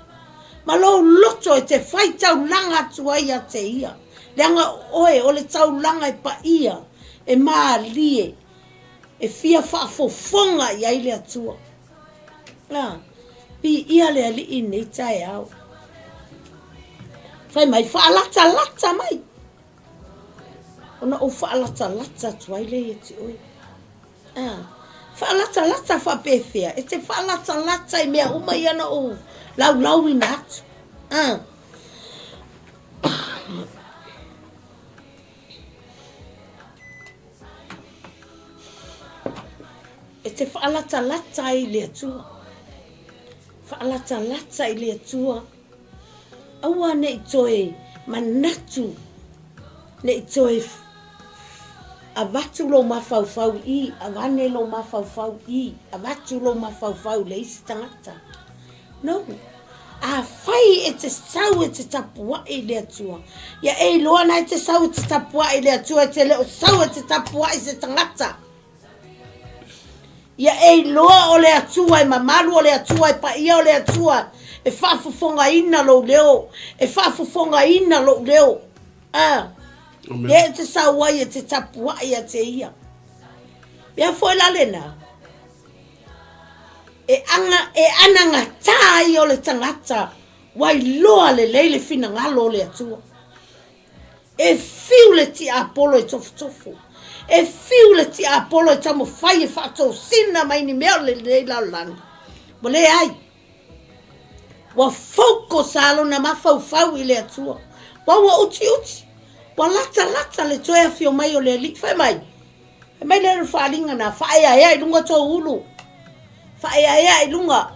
ma lou loto e te fai taulaga atu ai ia te ia, leaga o oe o le taulaga e paia, e mālie, e fia faafofoga i ai le Atua. Ā, piia le Alii i nei taeao. Fai mai, faalatalata mai. Ona ou faalatalata atu ai lea ia te oe. A, faalatalata faapefea? E te faalatalata i mea uma ia na ou laulauina atu. A. E te faalatalata ai i le Atua. Faalatalata i le Atua. Aua ne i toe manatu, ne i toe avatu lou mafaufau i, avane lou mafaufau i, avatu lou mafaufau i le isi tagata. No. Afai e te sau e te tapuai i le Atua, ia e iloa na e te sau e te tapuai i le Atua, e te le o sau e te tapuai i se tagata. Ia e iloa o le Atua e mamalu, o le Atua e paia, o le Atua e faafofogaina lou leo, e faafofogaina lou leo. A, lea e te sau ai e te tapuai ia te ia. Mea foi la lena, e, anga, e anagatā ia o le tagata ua iloa lelei le finagalo o le Atua. E fiu le tiapolo e tofotofo. E fiu le tiapolo e taumafai e faatosina mai ni mea o lenei lalolagi. Ua leai. Ua focus lona mafaufau i le Atua. Ua ua utiuti. Ua latalata le toe afio mai o le Alii. Fai mai, fai mai lea o le faaaliga na, faaeaea i luga tou ulu. Faaeaea i luga.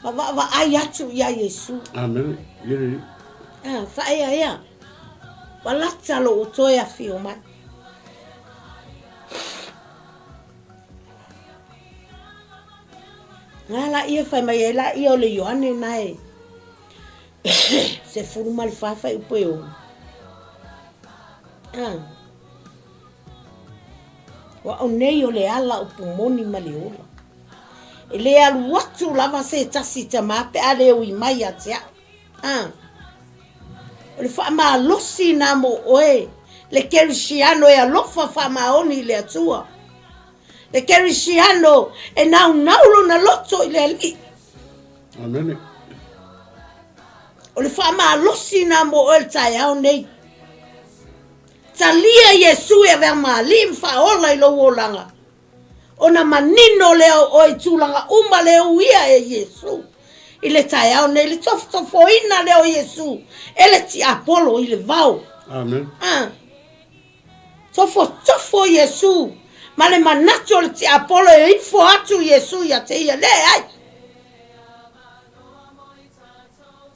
Ma vaavaai atu ia Iesu. Amen. Ia Ah, faaeaea. Ua lata lou toe afio mai. Ngā la ia fai mai ai la ia o le Ioane na e 14 fai upu e 6. Ah. Ua au nei o le ala upu moni ma le ola. E le alu atu lava se tasi tamā pe a le ui mai ia te au. A. O le faamalosi nā mo oe, le Kerisiano e alofa faamaoni i le Atua. Le Kerisiano e naunau lona loto i le Alii. Amene. O le faamalosi nā mo oe le taeao nei. Talia Iesu e avea ma Alii ma faaola i lou olaga. Ona manino lea o oe i tulaga uma le uia e Iesu i le taeao nei, le tofotofoina lea o Iesu e le tiapolo i le vao. Amen. Ah. Tofotofo Iesu ma le manatu o le tiapolo e ifo atu Iesu ia te ia. Leai.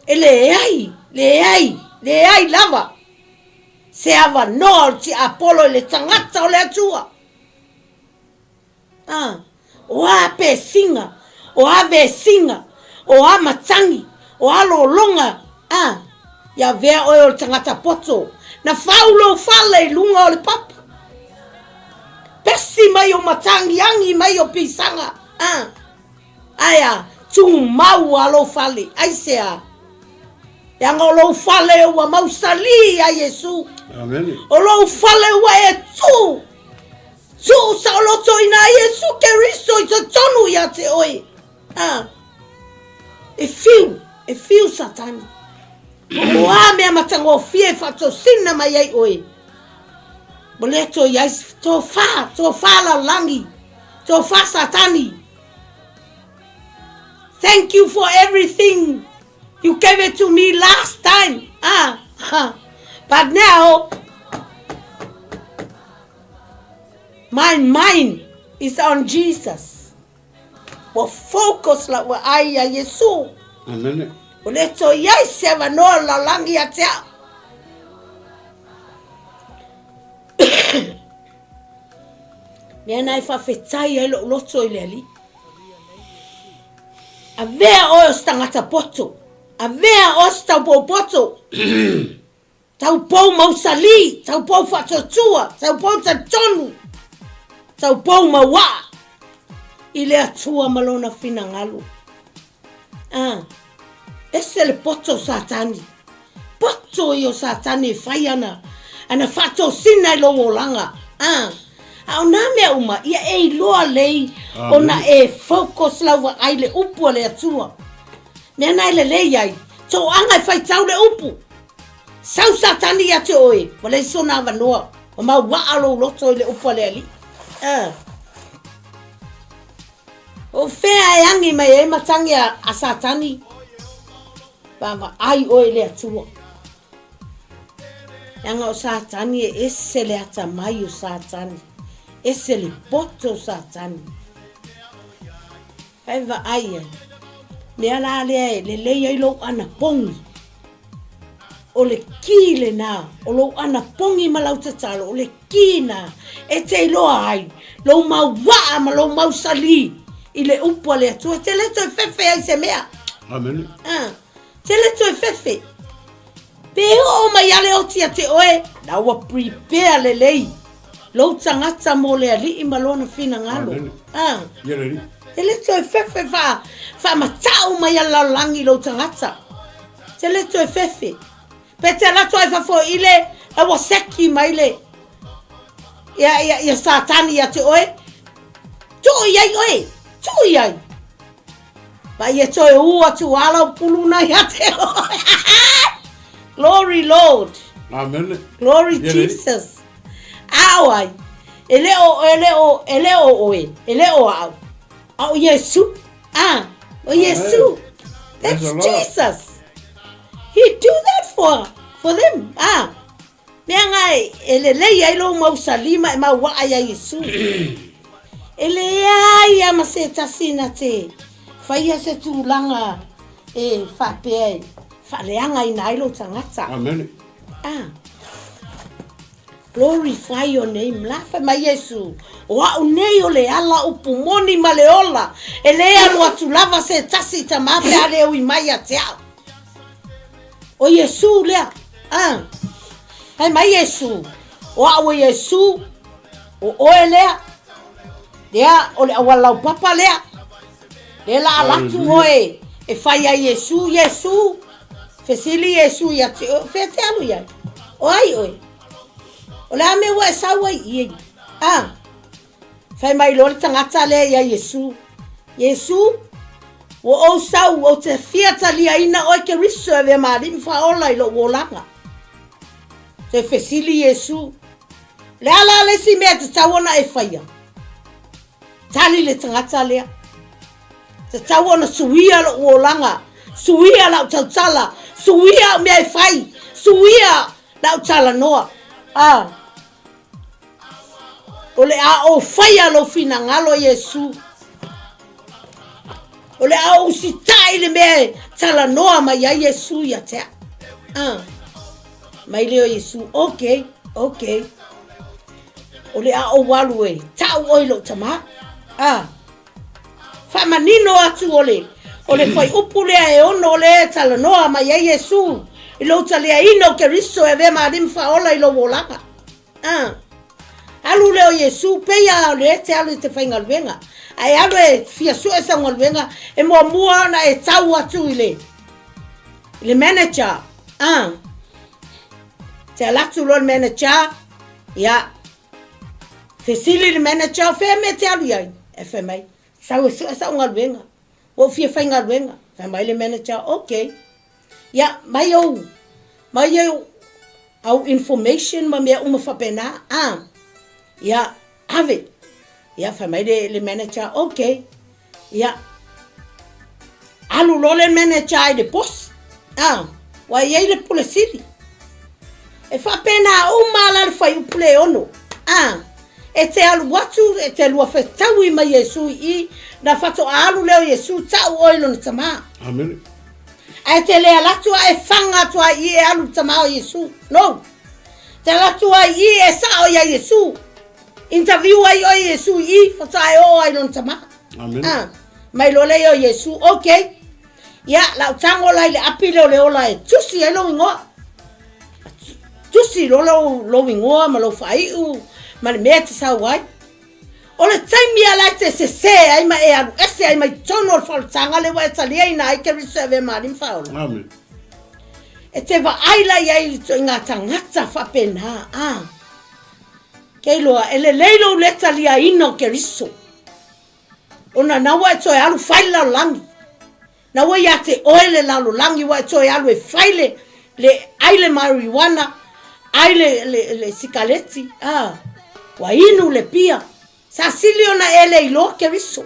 E leai, leai, leai lava se avanoa o le tiapolo i le tagata o le Atua. A, o a pesiga, o a vesiga, o a matagi, o a lologa, a, ia avea oe o le tagata poto, na fau lou fale i luga o le papa. Pesi mai o matagi, agi mai o pisaga, a, ae a, tumau a lou fale, aisea? Leaga o lou fale ua mausali ia Iesu. Amene. O lou fale ua e tu. Tuu saolotoina ai Iesu Keriso i totonu ia te oe. A. E fiu, e fiu Satani. O a mea matagofie e faatosina mai ai oe. Ua le toe i ai tofa, tofa lalolagi, tofa Satani. Thank you for everything you gave it to me last time. Ah, but now My mind is on Jesus. Ua focus lau vaai iā Iesu. Amene. Ua le toe i ai se avanoa o le lalolagi ia te au. Mea na e faafetai ai lou loto i le Alii. Avea oe o se tagata poto. Avea oe o se taupou poto. Taupou mausali, taupou faatuatua, taupou talitonu, taupou mauaa i le Atua ma Lona finagalo. Ah, ese le poto o Satani. Poto ia o Satani e fai ana, ana faatosina i lou olaga. Ah, a o nā mea uma, ia e iloa lei ona e focus lau vaai i le upu a le Atua. Mea na e lelei ai, toaga e faitau le upu. Sau Satani ia te oe, ua leai sona avanoa, ua mauaa lou loto i le upu a le Alii. Uh. O fea e agi mai ai matagi a, a Satani? Vaavaai oe i le Atua. Leaga o Satani e ese le atamai o Satani, ese le poto o Satani. Hei vaai ai. Mea la lea e lelei ai lou anapogi. O le kī lenā, o lou anapogi ma lau tatalo, o le kī nā e te iloa ai lou mau waa ma lou mausali i le upu a le Atua. E te le toe fefe ai se mea. Amene. Ah, te le toe fefe. Pe oo mai a le oti ia te oe, la ua prepare lelei lou tagata mo le Alii ma lona finagalo. Ah. Ia le Alii. Te le toe fefe wha, whaamatau mai a le lalolagi i lou tagata. Te le toe fefe. Pe te alu atu ai fafo i le, la ua seki mai le, ia, ia, ia Satani ia te oe, tuu i ai oe, tuu i ai. Ma ia toe ū atu a lau pulu na ia te oe. Glory Lord. Amen. Glory Jesus. A o ai, e le o, e le o, e le o oe, e le o au. A o Iesu. Ah, o Iesu. That's Jesus. He do that for, for them. Ah. Mea nga e lelei ai lou mausali ma e mauaa ia Iesu. E leai a ma se tasi na te faia se tulaga e faapea e faaleagaina ai lou tagata. Amene. Ah. Glorify your name. La fai mai Iesu, o au nei o le ala upu moni ma le ola, e le alu atu lava se tasi i Tamā pe a le ui mai ia te au. O Iesu lea. Ah. Fai mai Iesu, o au o Iesu, o oe lea, lea o le auala laupapa lea, lea la ala atu oe e fai ai Iesu, Iesu, fesili Iesu ia te oe, fea te alu i ai? O ai oe? O le a mea ua e sau ai i ei? Ah. Fai mai loa le tagata lea ia Iesu, Iesu, ua ou sau, ou te fia taliaina oe Keriso e avea ma Alii ma Faaola i lou olaga. Toe fesili Iesu, Le a la le isi mea e tatau ona e faia? Tali le tagata lea, Tatau ona suia lou olaga, suia lau tautala, suia au mea e fai, suia lau talanoa. Ah. O le a ou faia lou finagalo, Iesu. O le a ou usitai i le mea e talanoa mai ai Iesu ia te au. Ah. Mai lea o Iesu, ok, ok. O le a ou alu e tau oe i lou tamā. Ah. Faamanino atu o le, o le fuaiupu lea e ono o lea e talanoa mai ai Iesu i lou taliaina o Keriso e avea ma Alii ma Faaola i lou olaga. A. Alu lea o Iesu, pei a o lea e te alu i te faigaluega. A e alu e fia sue sau galuega, e muamua ona e tau atu i le, i le manager. A. Te ala atu loa le manager, ia, fesili le manager, o fea mea e te alu i ai? E fai mai, sau e sue sau galuega. Ua ou fia faigaluega. Fai mai le manager, okay. Ia, mai ou, mai ou, au information ma mea uma faapena, a, ia, ave. Ia, fai mai le, le manager, okay. Ia, alu loa le manager i le boss, a, ua i ai le pule sili. E faapena uma la le fuaiupu le ono, a, e te alu atu, e te lua fetaui ma Iesu i i, na faatoa alu lea o Iesu tau oe i lona tamā. Amene. Ae te le ala atu a e fanga atu ai i e alu i le tamā o Iesu. No. Te ala atu ai i e sao ia Iesu. Interview ai oe i Iesu i i, faatoa e oo ai lona tamā. Amen. Ah, mai loa lea o Iesu, okay. Ia, lau tago la i le api lea o le ola e tusi ai lou igoa. Tusi loa lou, lou igoa ma lou faaiu ma le mea e te sau ai. O le taimi a la e te sesē ai ma e alu ese ai mai totonu o le faaolataga lea ua e taliaina ai Keriso e avea ma Alii ma Faaola. Amen. E te vaai la i ai i ituaiga tagata faapena, a. Kei loa, e lelei lou le taliaina o Keriso, ona na ua e toe alu fai le lalolagi. Na ua ia te oe le lalolagi ua e toe alu e fai le, le ai le marijuana, ai le, le, le sikaleti, a, ua inu le pia. Sa sili ona e le iloa Keriso.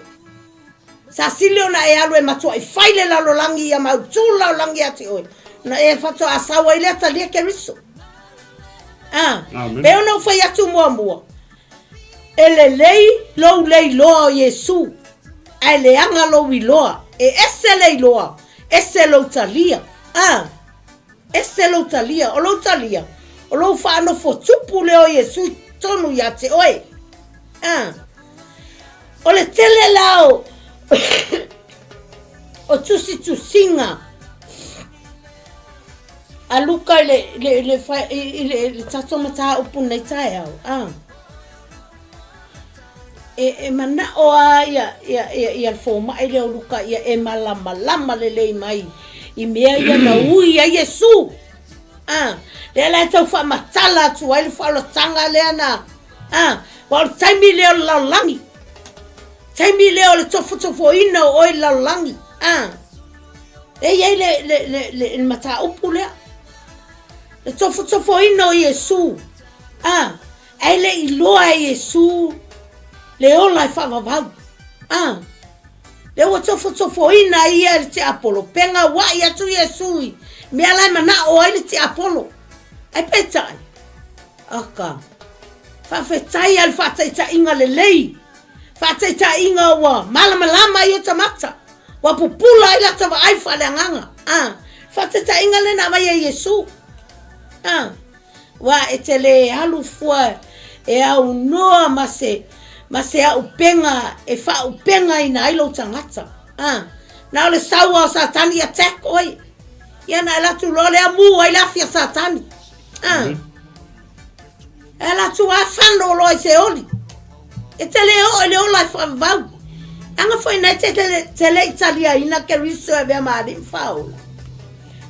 Sa sili ona e alu e matuai fai le lalolagi ia mautū le lalolagi ia te oe. Na e faatoa sau ai lea talia Keriso. A, pei ona ou fai atu muamua, E lelei lou le iloa o Iesu, ae leaga lou iloa. E ese le iloa, ese lou talia. A, ese lou talia. O lou talia, o lou faanofo tupu lea o Iesu i totonu ia te oe. A, o le tele la o, o tusitusiga a Luka i le, le, le, i le, le tatou mataupu nei taeao, a. E, e manao a ia, ia, ia, ia le fomai lea o Luka ia e malamalama lelei mai i mea ia na ui ai Iesu. A, lea la e tau faamatala atu ai le faaolataga lea na, a, ua o le taimi lea o le lalolagi. Taimi lea o le tofotofoina o oe i le lalolagi. A, e i ai le, le, le, le, le mataupu lea. Le tofotofoina o Iesu. A, Ae le i iloa e Iesu le ola e faavavau. A, lea ua tofotofoina ai ia e le tiapolo, pegauaʻi atu Iesu i mea la e manaʻo ai le tiapolo. Ae peitai, aka, faafetai a le faataitaiga lelei, faataitaiga ua malamalama ai o tamata, ua pupula ai lata vaai faaleagaga. A, faataitaiga lea na aumai e Iesu. A, Ua e te le alu fua e aunoa ma se, ma se auupega e faaupegaina ai lou tagata. A, na o le saua o Satani attack oe. Ia na alu atu loa lea mu ai le afi a Satani. A, e ala atu a fano loa i se oli. E te le oo i le ola e faavavau. Aga foi nei te, te, te le i taliaina Keriso e avea ma alii ma faaola.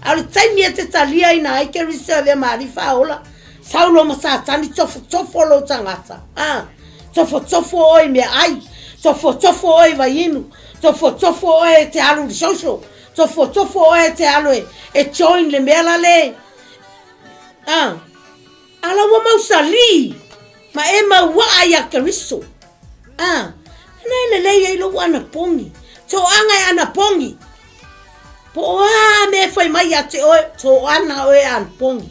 A o le taimi e te taliaina ai Keriso e avea ma alii faaola, Saulo ma Satani tofotofo lou tagata. A, tofotofo oe i meaai, tofotofo oe i vaiinu, tofotofo oe e te alu i le social, tofotofo oe e te alu e, e join le mea la le. A, A la ua mausali ma e mauaa iā Keriso. A, ana e lelei ai lou anapogi, toaga e anapogi. Po o a mea e fai mai iā te oe, toana oe e anapogi.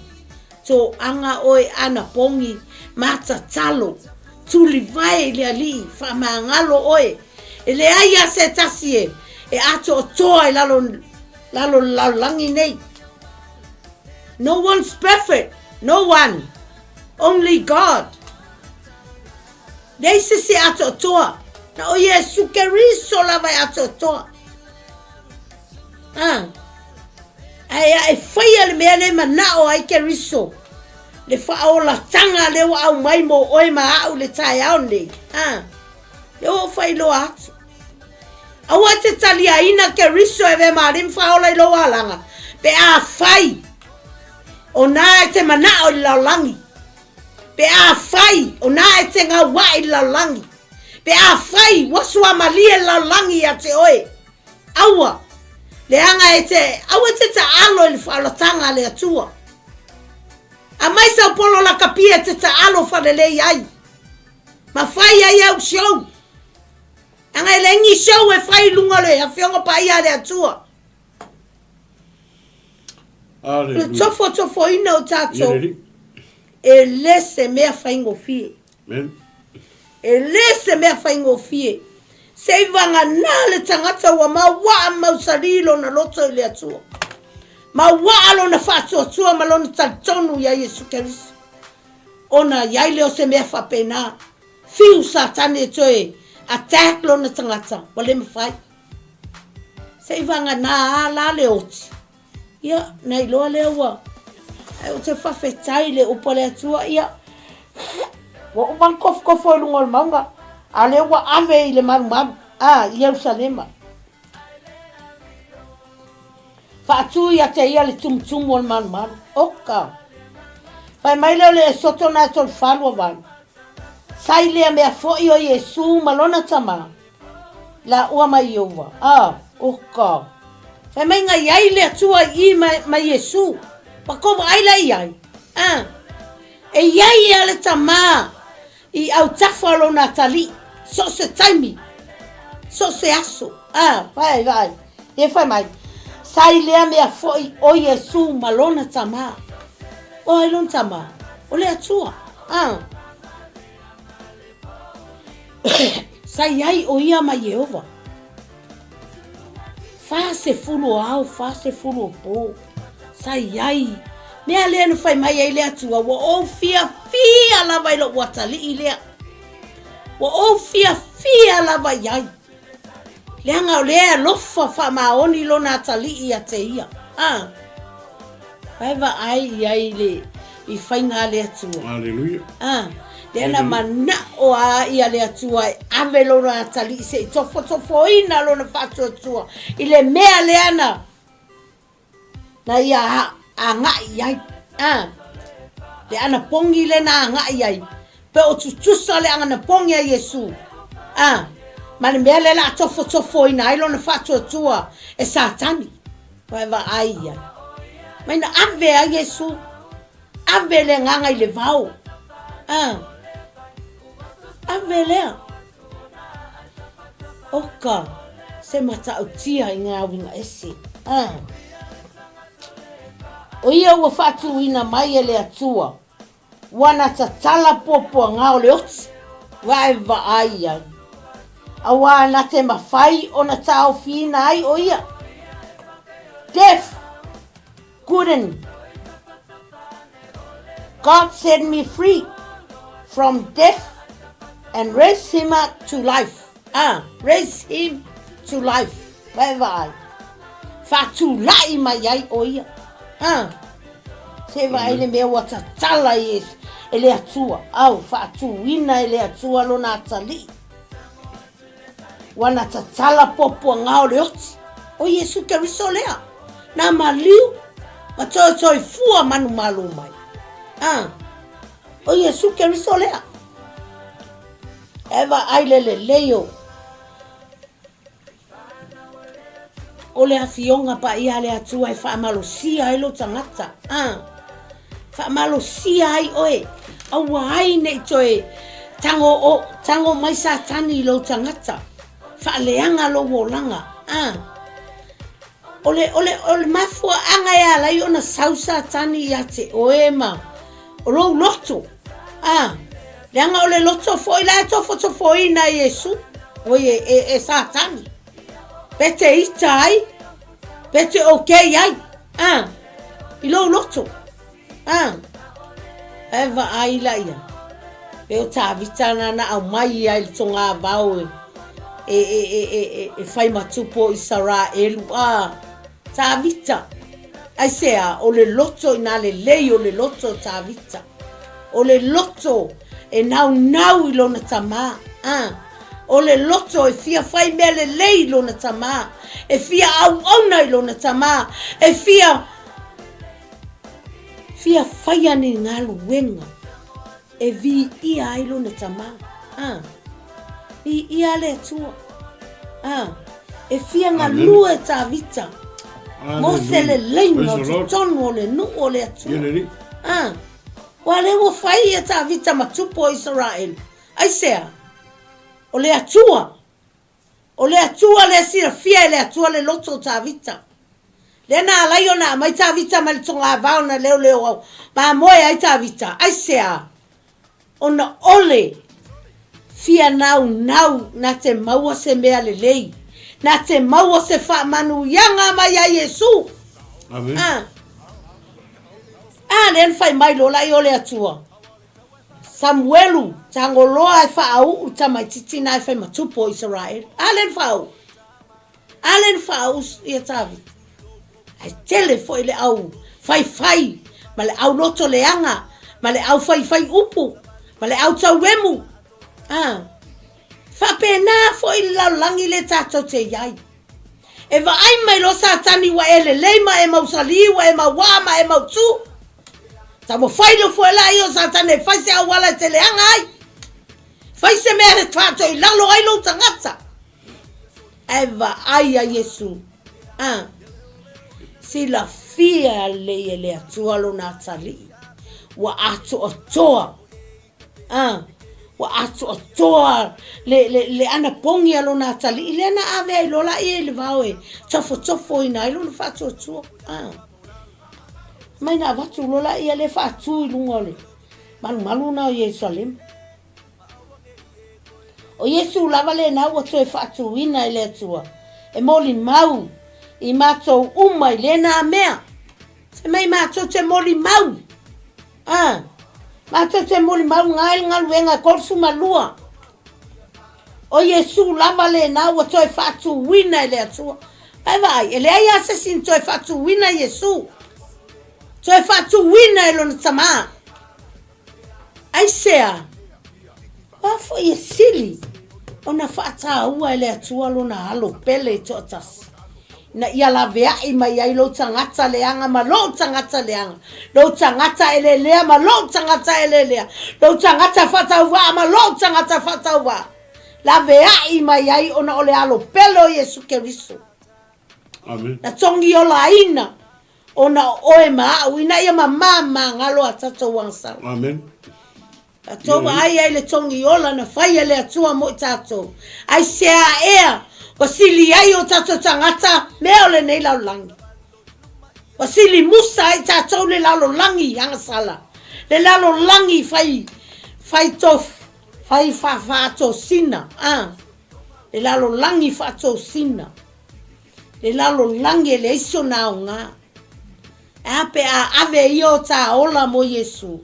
Toaga oe anapogi ma tatalo. Tulivae i le Alii, faamagalo oe. E leai a se tasi e, e atoatoa i lalo, lalo o le lalolagi nei. No one's perfect. No one. Only God. Leai se isi e atoatoa. Na o Iesu Keriso lava e atoatoa. Ah. Ae a e faia le mea le manao ai Keriso, le faaolatanga lea ua aumai mo oe ma au le taeao nei. Ah. Lea ua ou faailoa atu. Aua e te taliaina Keriso e avea ma Alii ma Faaola i lou alaga, pe afai o na e te manao i le lalolagi. Pe afai o na e te gauaʻe i le lalolagi, pe afai ua suamalie le lalolagi ia te oe, aua, leaga e te, aua e te taʻalo i le faaolataga a le Atua. Aumai sau polo lakapia e te taʻalo falelei ai, ma fai ai au show. Leaga e leai ni show e fai i luga o le Afioga Paia a le Atua. Le tofotofoina o tatou e le se mea faigofie. E le se mea faigofie. Se i vagana le tagata ua mauaa mausali lona loto i le Atua. Mauaa lona faatuatua ma lona talitonu ia Iesu Keriso. Ona i ai lea o se mea faapena. Fiu Satani e toe attack lona tagata, ua le mafai. Se i vagana a la le oti. Ia, na iloa lea ua, ae ou te faafetai i le upu a le Atua, ia, ua uma ona kofokofo i luga o le mauga, a o lea ua ave i le malumalu, a, i Ierusalema. Faatu ia te ia le tumutumu o le malumalu. Oka! Fai mai lea o le Esoto na e tolufalu avalu. Sa i lea mea foi o Iesu ma lona tama, La ua mai Ieova, a, oh ka. Fai mai nga iai le Atua i i ma, ma Iesu. Ma ko vaai la iai. A. E iai ea le tama i autafa o lona atalii, so o se taimi, so o se aso. A, vaai, vaai. E fai mai, sa i lea mea foi o Iesu ma lona tama. O ai lona tama? O le Atua. A. Sa i ai ʻo ia ma Iēhova. 40 o ao, 40 o pō. Sa i ai. Mea lea na fai mai ai le Atua, ua ou fiafia lava i loʻu atalii lea. Ua ou fiafia lava i ai. Leaga o lea e alofa faamaoni lona atalii ia te ia. A. Vae vaai i ai le i faiga a le Atua. Aleluia. A. Lea na manao a ia le Atua e ave lona atalii se i tofotofoina lona faatuatua i le mea lea na Na ia agai i ai. A, le anapogi lea na agai i ai, pe o tutusa le anapogi a Iesu, a, ma le mea lea o le a tofotofoina ai lona faatuatua e Satani, ua e vaai i ai. Mai na ave ai Iesu, ave le agaga i le vao, a, ave lea. Oka se matautia i ngā uiga ese. A. O ia ua faatuina mai e le Atua, ua na tatala puapuaga o le oti, vae vaai ai. Auā na te mawhai ona taofiina ai o ia. Death couldn't God set me free from death and raise him up to life. Ah, raise him to life. Vae vaai. Faatulai mai ai o ia. Ah. Se vaai le mea ua tatala i e le Atua. Au, faatuina e le Atua lona atalii. Ua na tatala puapuaga o le oti, o Iesu Keriso lea, na maliu ma toetoefua manumalo mai. A, o Iesu Keriso lea. E vaai le lelei o O le Afioga Paia a le Atua e faamalosia ai lou tagata. A, faamalosia ai oe, aua ai ne i toe tago, o, tago mai Satani i lou tagata, faaleaga lou olaga. A, o le, o le, o le mafuaaga e ala ai ona sau Satani ia te oe ma o lou loto. A. Leaga o le loto foi la e tofotofoina e Iesu, oi e, e, e Satani. Pe te ita ai, pe te okay ai, a, i lou loto. A, e vaai la ia. Pe o Tavita na na aumai ia i le togavao e, e, e, e, e, e, e fai ma tupu o Isaraelu. A, Tavita, aisea, o le loto i nā lelei o le loto o Tavita. O le loto e naunau i lona tamā. A, o le loto e fia fai mea lelei i lona tamā. E fia auauna i lona tamā. E fia, fia faia ni galuega e viia ai lona tamā. A, viia le Atua. A, e fia galue Tavita mo se leleiga o totonu o le nuu o le Atua. A, ua lea ua fai ia Tavita ma tupu o Isaraelu. Aisea? O le Atua. O le Atua lea silafia e le Atua le loto o Tavita. Lea na alai ona aumai Tavita mai le togavao na leoleo au mamoe ai Tavita. Aisea? Ona ole fia naunau na te maua se mea lelei, na te maua se faamanuiaga mai ia Iesu. Amen. A. A lea na fai mai loa laia o le Atua. Samuelu, tagoloa e faauu le tamaitiiti na e fai ma tupu o Isaraelu. A lea na faauu. A lea na faauu ia Tavita. Ae tele foi le au faifai ma le au loto leaga ma le au faifai upu ma le au tauemu. A, faapena foi le lalolagi lea tatou te i ai. E vaai mai loa Satani ua e lelei ma e mausali ua e mauaa ma e mautū. Taumafai loa foi laia o Satani e fai se auala e te leaga ai. Fai se mea e faatoilalo ai lou tagata. Ae vaai a Iesu, a, silafia lelei e le Atua lona atalii, ua atoatoa, a, ua atoatoa le, le, le anapogi a lona atalii, lea na ave ai loa laia i le vao e tofotofoina ai lona faatuatua. A, mai na avatu loa laia lea faatu i luga o le malumalu na o Ierusalema. O Iesu lava lena ua toe faatuina e le Atua e molimau i matou uma i lena mea. Fai mai matou te molimau. A, matou te molimau nga i le galuega e 32. O Iesu lava lena ua toe faatuina e le Atua. Ae vaai, e leai lava se isi na toe faatuina Iesu. Toe faatuina e lona Tama. Aisea? Ua foi e sili ona faataua e le Atua lona Alo pele toatasi, ina ia laveai mai ai lou tagata leaga ma lou tagata leaga, lou tagata elelea ma lou tagata elelea, lou tagata faatauvaa ma lou tagata faatauvaa, laveai mai ai ona o le Alo pele o Iesu Keriso. Amen. Na togiolaina Ona o oe ma a'u, ina ia mamā magalo a tatou agasala. Amen. Tatou vaai ai le togi ola na fai e le Atua mo i tatou. Aisea ea ua sili ai o tatou tagata mea o lenei lalolagi? Ua sili musa ai tatou le lalolagi agasala, le lalolagi fai fai tof, fai faafaatosina, a, le lalolagi faatosina. Le lalolagi e leai sona aoga. Ae a pe a ave ia o tā ola mo Iesu?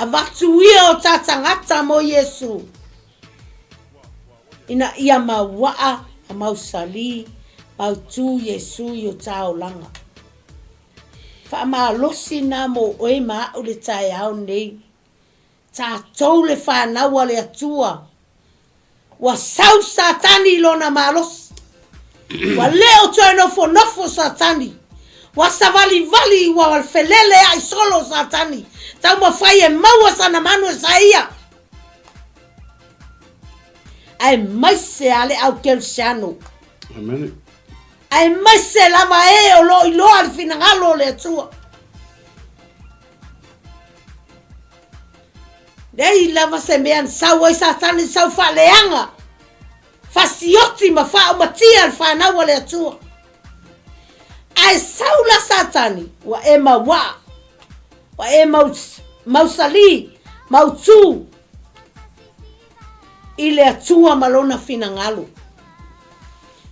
Avatu ia o tā tagata mo Iesu? Ina ia mauaa a mausali, mautū Iesu i o tā olaga. Faamalosi nā mo oe ma a'u le taeao nei. Tātou le whanau a le Atua. Ua sau Satani i lona malosi. Ua le o toe nofonofo Satani. Ua savalivali ua feleleaʻi solo Satani. Taumafai e maua sana manu e saia. Aemaise a le au Kerisiano. Amen. Aemaise lava e o lo o iloa le finagalo o le Atua. Leai lava se mea na sau ai Satani sau faaleaga, fasioti ma faaumatia le fanau a le Atua. Ae sau la Satani, ua e mauaa, ua e mau, mausali, mautū. i le Atua ma Lona finagalo.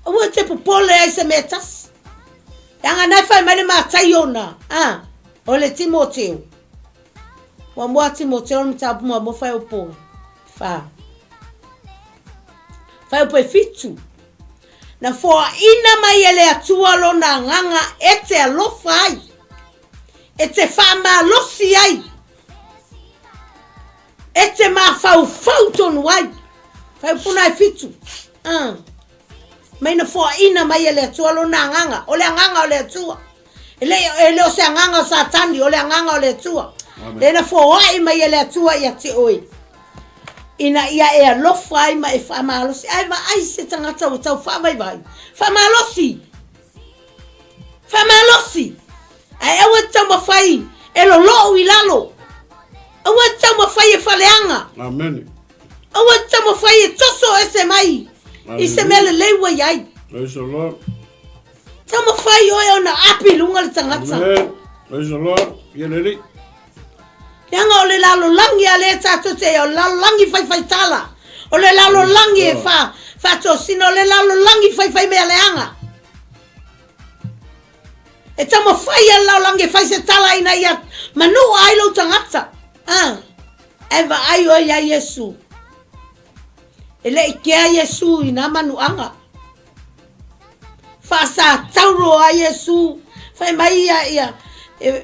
Aua e te popole ai se mea e tasi. Leaga na e fai mai le Mataio na, a, o le Timoteo. Muamua Timoteo le mataupu muamua fuaiupu fa. Fuaiupu e fitu. Na foaina mai e le Atua lona agaga e te alofa ai, e te faamalosi ai, e te mafaufau tonu ai. Fuaiupu na e fitu. Uh. Mai na foaina mai e le Atua lona agaga. O le agaga o le Atua. E le, e le o se agaga o Satani, o le agaga o le Atua. Lea na foai mai e le Atua ia te oe. Ina ia e alofa ai ma e faamalosi. Ae vaai se tagata ua tau faavaivai. Faamalosi! Faamalosi! Ae aua e taumafai e lolou i lalo. Aua e taumafai e faleaga. Amen. Aua e taumafai e toso ese mai i se mea lelei ua i ai. Praise the Lord. Taumafai oe ona api i luga le tagata. Amen. Praise the Lord. Ia lelei. Leaga o le lalolagi a lea tatou te o le lalolagi faifaitala, o le lalolagi e fa, faatosina, o le lalolagi faifai mea leaga. E taumafai e le lalolagi e fai se tala ina ia manua ai lou tagata. Ah, e vaai oe ia Iesu. E le i kea Iesu i nā manuaga. Faasatauro a Iesu, fai mai ia, ia, e,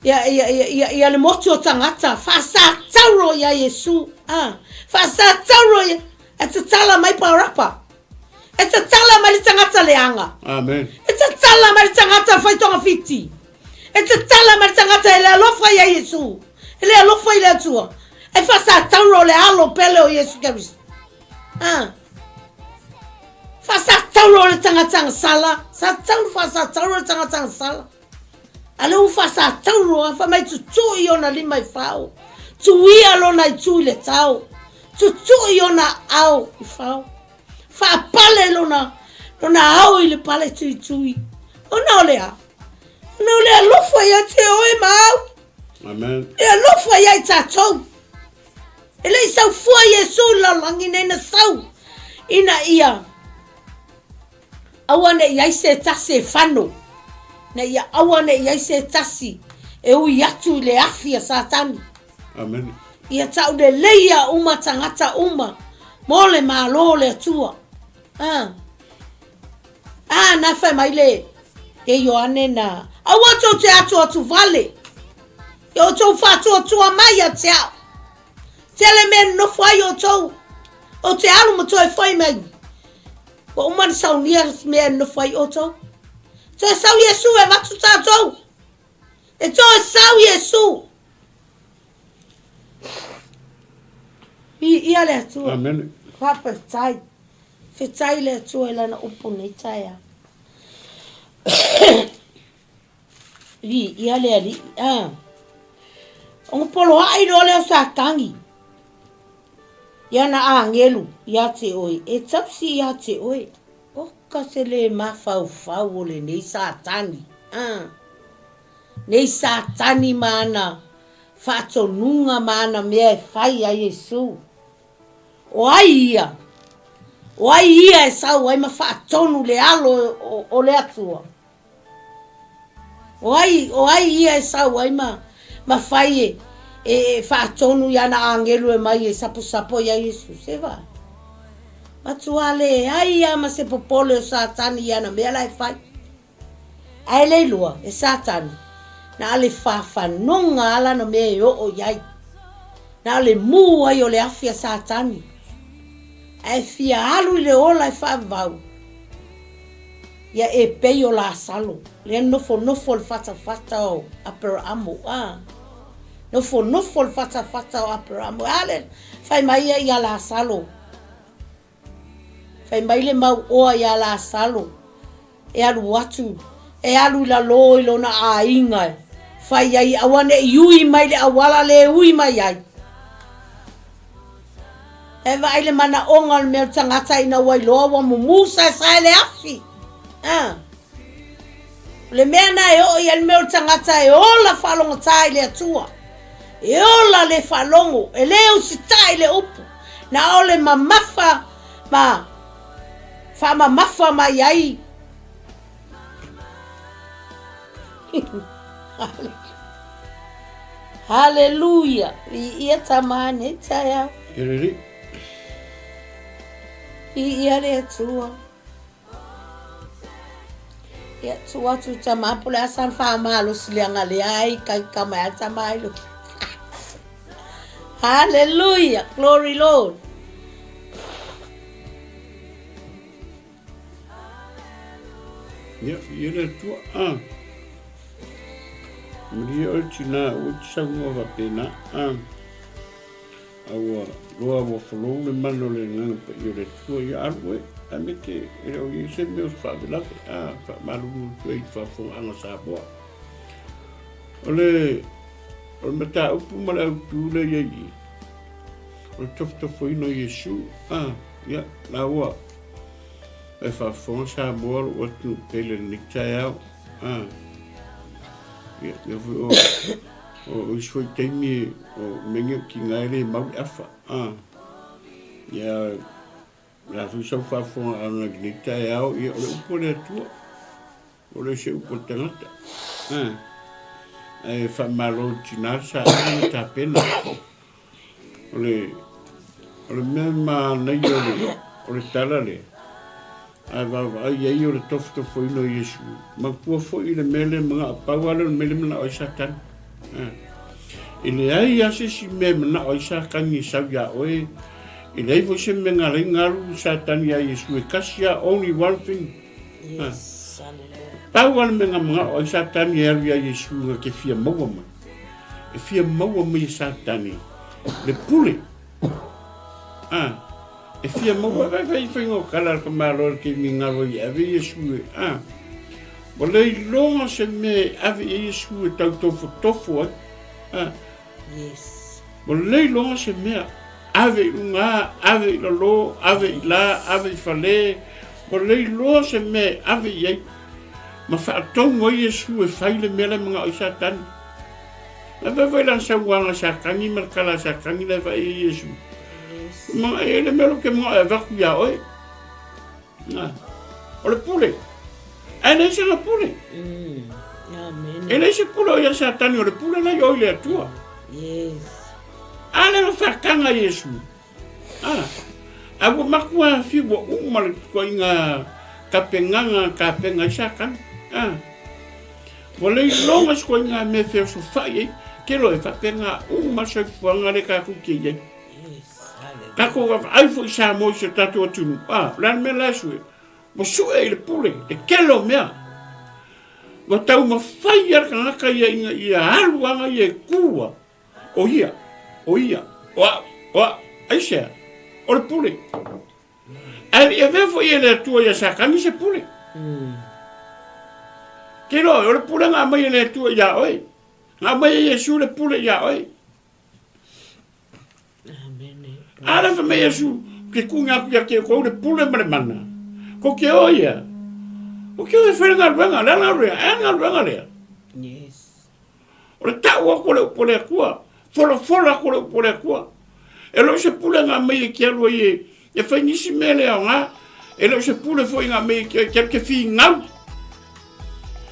ia, ia, ia, ia, ia le motu o tagata, faasatauro ia Iesu. Ah, faasatauro ia, e tatala mai Parapa. E tatala mai le tagata leaga. Amen. E tatala mai le tagata fai togafiti. E tatala mai le tagata e le alofa ia Iesu. E le alofa i le Atua. E faasatauro le alo pele o Iesu Keriso. Ah. Faasatauro le tagata agasala. Sa tatau faasatauro le tagata agasala. A le ua faasatauro a fai mai tutui ona lima i fao. Tuia lona itu i le tao. Tutui ona ao i fao. Faapale lona, lona ao i le pale tuitui. Ona o le a? Ona o le alofa ia te oe ma au. Amen. Le alofa ia i tatou. E le i sau fua Iesu i le lalolagi nei na sau ina ia aua ne i ai se tasi e fano, na ia aua ne i ai se tasi e ui atu i le afi a Satani. Amen. Ia tauleleia uma tagata uma mo le Malo o le Atua. Ah. Ah, na fai mai le e Ioane na, aua tou te atu atu vale. Ia outou faatuatua mai ia te au. Tele mea nonofo ai outou. Ou te alu ma toe foi mai. Ua uma na saunia mea nonofo ai outou. Toe sau Iesu e avatu tatou. E toe sau Iesu. Viia le Atua. Amen. Faafetai. Fetai le Atua i lana upu nei taeao. Viia le Alii. Ah. Ona poloaʻi loa lea o Satani i ana āgelu iā te oe, e tausi iā te oe. Oka se le mafaufau o lenei Satani. Ah. Nei Satani ma ana faatonuga ma ana mea e fai ai Iesu. O ai ia? O ai ia e sau ai ma faatonu le alo o, o le Atua? O ai, o ai ia e sau ai ma, ma fai e, e, e faatonu i ana āgelu e mai e saposapo iā Iesu? Se vaai. Matua leai a ma se popole o Satani i ana mea la e fai. Ae le iloa e Satani, na o le fafanoga a lana mea e oo i ai. Na o le mū ai o le afi a Satani. Ae fia alu i le ola e faavavau. Ia e pei o Lasalo, lea nofonofo le fatafata o Aperaamo, a. Nofonofo le fatafata o Aperaamo. A le fai mai ia ia Lasalo. Fai mai le mau oa ia Lasalo, e alu atu, e alu i lalo i lona aiga e fai ai aua ne i ui mai le auala le ui mai ai. E vaai le manaoga o le mea o le tagata ina ua iloa ua mumu saesae le afi. A. O le mea na e oo i ai le mea o le tagata e ola faalogotā i le Atua. E ola le faalogo, e le usitai le upu. Na o le mamafa ma faamamafa mai ai. Haleluia! Viia tama nei taeao. E rere. Viia le Atua. Ia, tuu atu tama po le asa na faamalosi leaga lea ai kai kama e tama ai lo. Hallelujah. Glory Lord. Ia, ia le Atua. Ah. Maria o tina o te saunoa faapena. Ah. A ua loa ua folou le mana o le Agaga Paia o le Atua, ia alu oe, ae mete e le o i ai se mea o se faalavelave, a faamalulu atu ai i le faafofogaaga a Samoa. O le, o le mataupu ma le autu lea i ai i, o le tofotofoina o Iesu, a, ia, la ua e faafofoga Samoa lou atunuu pele i lenei taeao, a, ia, lea foi o, O isi foi taimi o mea nei o tiga e le mau le afa. A. Ia, o le a foi sau faafofogaaga i lenei taeao, ia o le upu a le Atua, o le se upu a le tagata. A. Ae faamalo i tina le saili ma tapena. O le, o le mea manaia o le, o le tala lea, a vaavaai i ai o le tofotofoina o Iesu, manatua foi le mea lea manao, pau lava lea o le mea lea manao ai Satani. E leai lava se isi mea e manao ai Satani e sau iā oe, e leai foi se mea na ala ai ona alu Satani iā Iesu, e tasi lava, only one thing. Yes, hallelujah. Pau lava le mea na manao ai Satani e alu iā Iesu na te fia maua mai. E fia maua mai e Satani le pule. A, e fia maua vai vai faiga o kala le tamaloa le taimi galo ai e ave Iesu e, a. Ua le iloga se mea e ave i ai Iesu e tau tofotofo ai. A. Yes. Ua le iloga se mea ave i luga, ave i lalo, ave i la, ave i fale. Ua le iloa se mea e ave i ai. Ma faatonu ai Iesu e fai le mea la e manao ai Satani. La vai vai lana sauaga Satani ma le tala a Satani la e fai ai Iesu. Ma e le mea lo ke manao e avatu iā oe. Na. O le pule. Ae leai sana pule. Amen. E leai se pule o ia Satani, o le pule la i o i le Atua. Yes. A le na whakanga Iesu. A, a ua matua whiu ua uma le tukuaiga kapengaga kapenga ai Satani. A, ua le iloga se koiga mea feosofai ai, ke loa e faapena uma le soifuaga lea tatou te i ai. Tatou vaavaai foi i Samoa i si o tatou atunuu, a, o le a le mea la e sue? Ua sue i le pule, le tele o mea. Ua taumafai lava le tagata ia ina ia alu aga ia e tu a, o ia, o ia, o au, o au. Aisea? O le pule. Ae le i avea foi e le Atua ia Satani se pule. Ke iloa oe, o le pule na aumai e le Atua iā oe. Na aumai e Iesu le pule iā oe. A lea fai mai Iesu, ke kuga atu ia te outou le pule ma le mana. Ko te o ia. Ko te o e fai le galuega, le a le galuega, e a le galuega lea. Yes. O le tau atu o le upu a le Atua, folafola atu o le upu a le Atua. E le o se pule na aumai e te alu ai e, e fai nisi mea le aoga. E le o se pule foi na aumai e te, te alu te finau.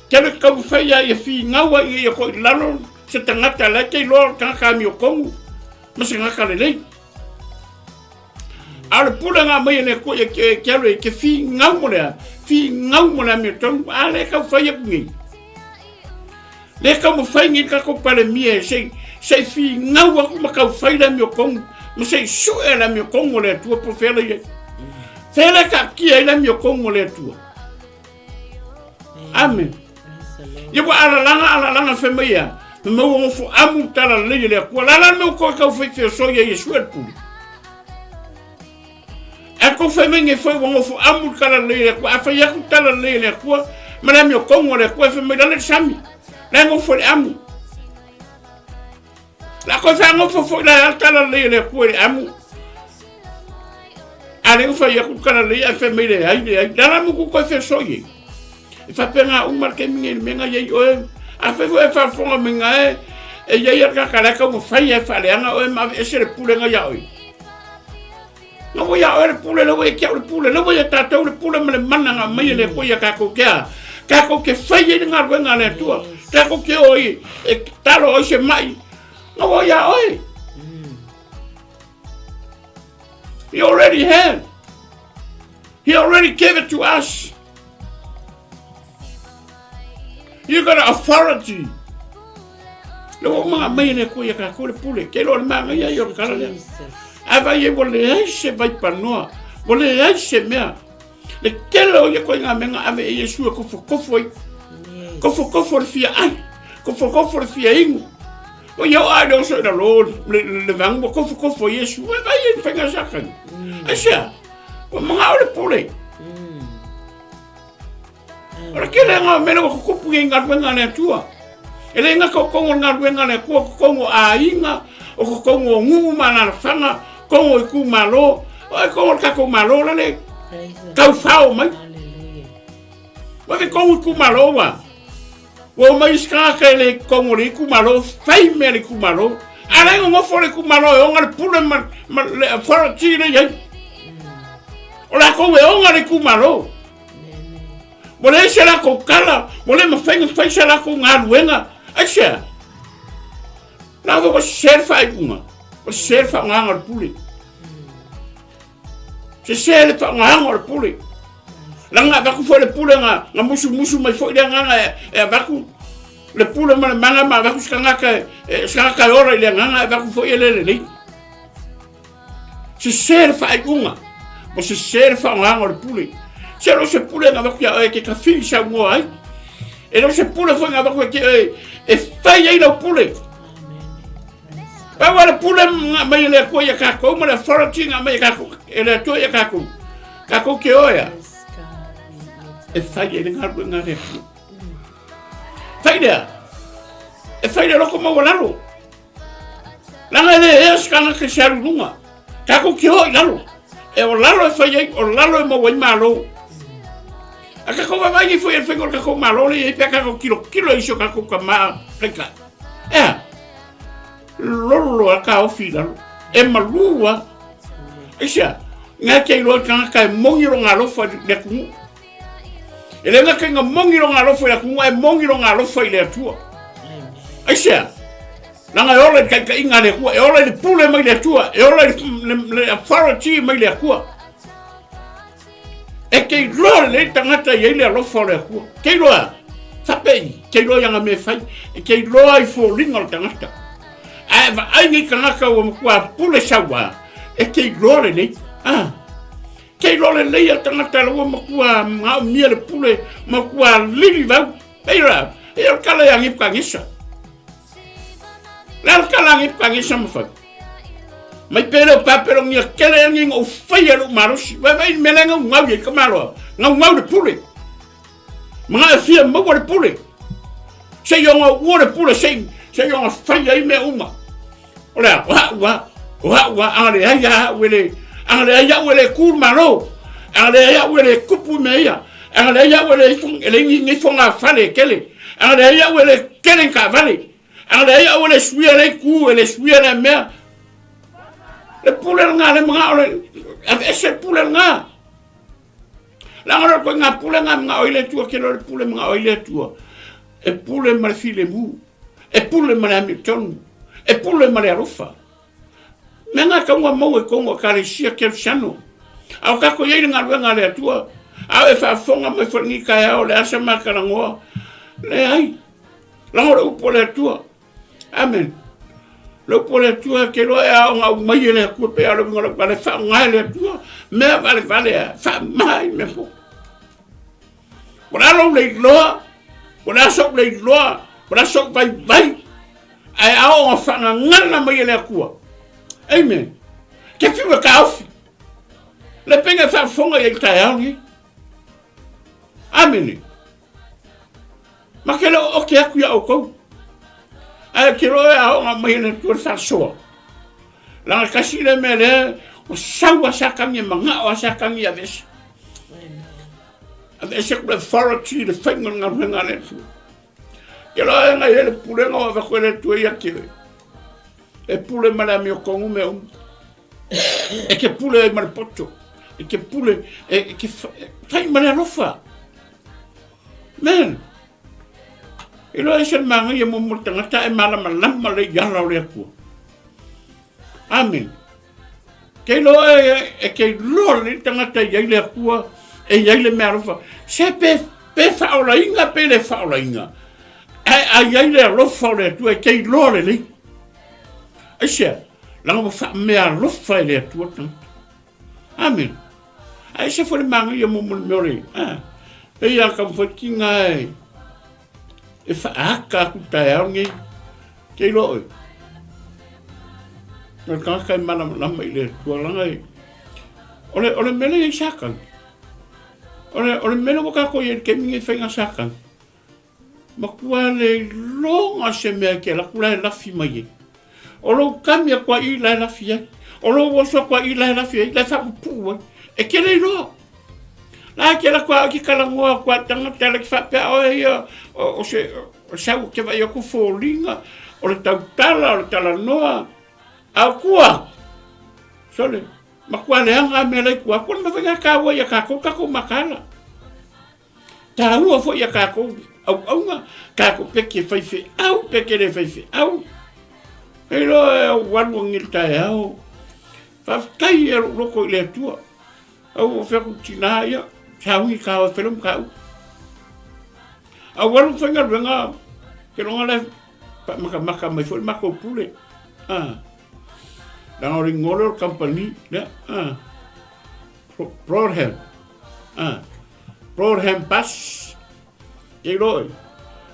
Te alu e taumafai ia ia finau ai ina ia koe i lalo se tagata la e te iloa o le tagata amiotonu ma se tagata lelei. A o le pule na aumai e le Atua ia te, te alu e te finau mo le a, finau mo le amiotonu, a lea e tau fai atu nei. Lea e taumafai nei le tatou Palemia e se i, se i finau atu ma taufai le amiotonu, ma se i sue le amiotonu o le Atua po o fea la i ai. Fea la e taatia ai le amiotonu o le Atua. Amen. Ia ua alalaga alalaga fai mai ia, ma maua nofo amu le tala lelei e le Atua. La la le mea ua toe tau fai feosoi ai e sue le pule. Ae tou fai mai nei foi ua nofo amu le tala lelei e le Atua. A fai atu le tala lelei e le Atua, ma le amiotonu a le Atua, e fai mai lale le sami. La e nofo i le amu. La koe whaangofo foi la e tala lelei e le Atua i le amu. A le ua fai atu le tala lelei ae fai mai leai, leai. La la muku koe feosoi e. E faapena uma le taimi nei i le mea na i ai oe. Afai foi e faafofoga mai na e, e i ai a le tagata la e taumafai e faaleaga oe ma aveese le pulega ia oe. Na ua ia oe le pule, le ua ia te au le pule, le ua ia tatou le pule ma le mana na aumai e le Atua ia tatou ke a? Tatou te fai ai le galuega a le Atua. Tatou te o ai e talo ai se mai. Na ua ia oe. He already had. He already gave it to us. You got authority. Le ua uma mai le koia ka kore pule. Ke loa le manga ia i o le kala lea. A vai e ua leai se vai panoa. Ua leai se mea. Le tele o ia koe ngā menga ave e Iesu e kofokofo ai. Kofokofo le fia ai. Kofokofo le fia ingu. O ia o ai le oso i la lo le vangu ua kofokofo Iesu. E vai e whainga sakani. Ai sea. Ua manga o le pule. O le tele ngā mea ua kukupu i galuega a le Atua. E le ngaka o kongo galuega a le Atua, ko kongo āinga, o ko kongo nuu ma alalafaga, kongo itumalo, o e kongo le tatou malo la le tau fao mai. Ua ke kongo itumalo ua. Ua o mai isi tagata e le kongo le itumalo, fai mea le itumalo. A le nonofo le itumalo e ona le pule ma, ma le authority le i ai. O lakou e ona le itumalo. Ua leai se latou tala, ua le mafai ona fai sa latou galuega. Aisea? Lava ua sese le faaiuga, ua sese le faaaogaga o le pule. Sese le faaaogaga o le pule. Leaga avatu foi le pule na, na musumusu mai foi le agaga e, e avatu le pule ma le mana ma avatu se tagata e, se tagata e ola i le agaga e avatu foi e le lelei. Sese le faaiuga, ua sese le faaaogaga o le pule. Se le o se pule na avatu ia oe e te tafili saunoa ai. E le o se pule foi na avatu e te oe e fai ai lau pule. Pau a le pule na aumai e le Atua ia tatou ma le authority na aumai e tatou e le Atua ia tatou. Tatou te oe a e fai ai le galuega a le Atua. Fai lea, e fai le loko maualalo. Leaga e le ea se tagata i se alu i luga. Tatou te o i lalo. E o lalo e fai ai, o lalo e maua ai malo. A tatou vaavaai nei foi i le faiga o le tatou Malo lea e i ai pe a tatou tilotilo i si o tatou tama taitai. E a? Lolo a taofi i lalo. E malū a. Aisea? Ngā te iloa i tagata e moni lona alofa i le atunuu. E le gata ina moni lona alofa i le atunuu, ae moni lona alofa i le Atua. Aisea? Leaga e ola i le taitaiga a le Atua, e ola i le pule mai le Atua, e ola i le, le authority mai le Atua. E te iloa lelei tagata i ai le alofa o le Atua. Te iloa, fapei, te iloa i ana mea e fai, e te iloa i foliga o le tagata. Ae vaai nei tagata ua matua pule sauā, e te iloa lelei. Ah. Te iloa lelei a tagata la ua matua maomia le pule, matua lili vau. Ei ra, ei o le kala ia ngipu kangisa. Le o le kala ngipu kangisa ma fai. Mai pele o papelo ngia kele angi ngo whai alu malosi. Vai vai mele ngau ngau i ka maloa. Ngau ngau le pule. Mga e fia maua le pule. Sei o ngau ua le pule, sei, sei o ngā whai ai mea uma. O le a, o ha'u a, o ha'u a, a leai a ha'u e le, a leai a'u e le kū le Malo, a leai a'u e le kupu i mea ia, a leai a'u e le ifo, e le ni fogafale e tele, a leai a'u e le kele ni taavale, a leai a'u e le suia le itu, e le suia lea mea. Le pule lena, le mana'o le, aveese le pule lena. Leaga o le ituaiga pule lena e mana'o ai le Atua, kele o le pule e mana'o ai le Atua, e pule ma le filemu. E pule ma le amiotonu, e pule ma le alofa. Mea ngā taunga maua i kongo Ekalesia Kerisiano. A o tātou i ai le galuega a le Atua, a o e faafofoga mai foi lenei taeao o le asa makalagoa, leai, laga o le upu a le Atua. Amen. Le upu a le Atua, ke loa e aoga au mai e le Atua, pe a le uiga o lau tala, e faaaoga e le Atua, mea valevale a, faamaha i mea fou. Po o le a lou leiloa, po o le a sou leiloa, po o le a sou vaivai, ae a oo ina faagagana mai e le Atua. Amen. Ke fiu e taofi. Le pega e faafofoga i ai i le taeao lenei. Amene. Ma ke le oke atu iā outou. Ae ke loa e aoga mai e le Atua le faasoa. Leaga tasi le mea lea, o sau a Satani e manao a Satani e aveese. Aveese atu le authority le faiga o le galuega a le Atua. Ke loa e ngai ai le pulega o avatu e le Atua ia te oe. E pule ma le amiotonu mea uma. E ke pule ai ma le poto. E ke pule, e ke fai ma le alofa. Man, e loa ese le māngaia mo mo le tagata e malamalama le i ala o le Atua. Amen. Ke iloa e, e ke iloa le tagata i ai le Atua, e i ai le mea alofa. Se pe, pe whaolainga, pe le whaolainga. Ae a i ai le alofa o le Atua, e ke iloa lelei. Aisea, langa ua whaamea alofa e le Atua tagata. Amen. Ae ese foi le māngaia mo mo le mea o le, ah, pei a taumafai e, e whaaka aku taeao nei, ke iloa oe. O le tagata e malamalama i le Atua langa e, o le, o le mele i Satani. O le, o le mele ua kākou i ai i le taimi nei faiga Satani. Matua le iloga se mea e te alu atu la e lafi mai ai. O lou kami a kua i la e lafi ai. O lou oso a kua i la e lafi ai, la e faapupuu ai. E te le iloa. La e te alu atu a ke talanoa atu a le tagata la ke faapea oe ia o, o se o sau ke vaai atu foliga o le tautala o le talanoa. A o tua, sole, matua leaga a mea la i tua atu, o le mea foi lena e taua ia tatou, tatou mataala. Taua foi a tatou auauna, tatou peke faifeau, peke le faifeau. E iloa e au alu agi le taeao. Faafetai e lou loto i le Atua. Au o fea ku tina ia, sauni ka o fele ka u. Au alu faigaluega, ke longa le makamaka mai foi makou pule. Ah. Langa o le ingole o le company, lea. Ah. Broadham. Ah. Broadham Bus. Ke iloa oe.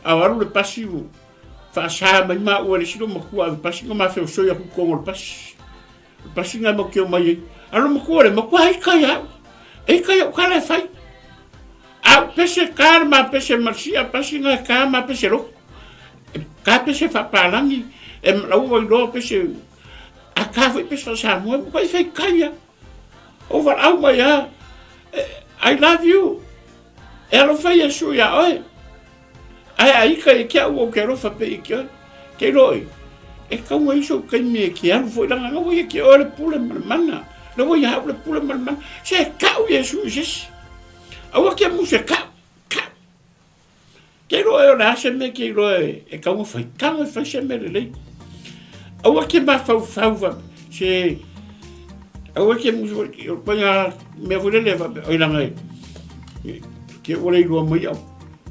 A o alu le pasi ua faasa mai maua e le isi loomatua ave pasi na ma feosoi atu i totonu o le pasi. O le pasi na matou te omai ai. A o le matua le matua ika ia au. E ika ia au tala e fai. A o pese ka le ma pese ma le sia pasi na e ka ma pese lotu. E ka pese faapalagi e lau ua iloa pese a ka foi pese faasamoa e matua fai kai ia. O valaau mai a, I love you. E alofa Iesu iā oe. Ae a ika i ke au ou ke alofa pe i ke oe. Ke iloa oe, e kaua iso kaimi e ke alu foi langa ngaua ia ke oe le pule ma le mana. Le ua ia au le pule ma le mana. Se kau Iesu i sesi. Aua ke mu se kau, kau. Ke iloa e o le a se mea ke iloa e, e kaua fai, kaua e fai se mea lelei. Aua ke mafaufau fa, se, aua ke musu, o koe mea foi lele fa, oi langa e, ke ua le iloa mai au.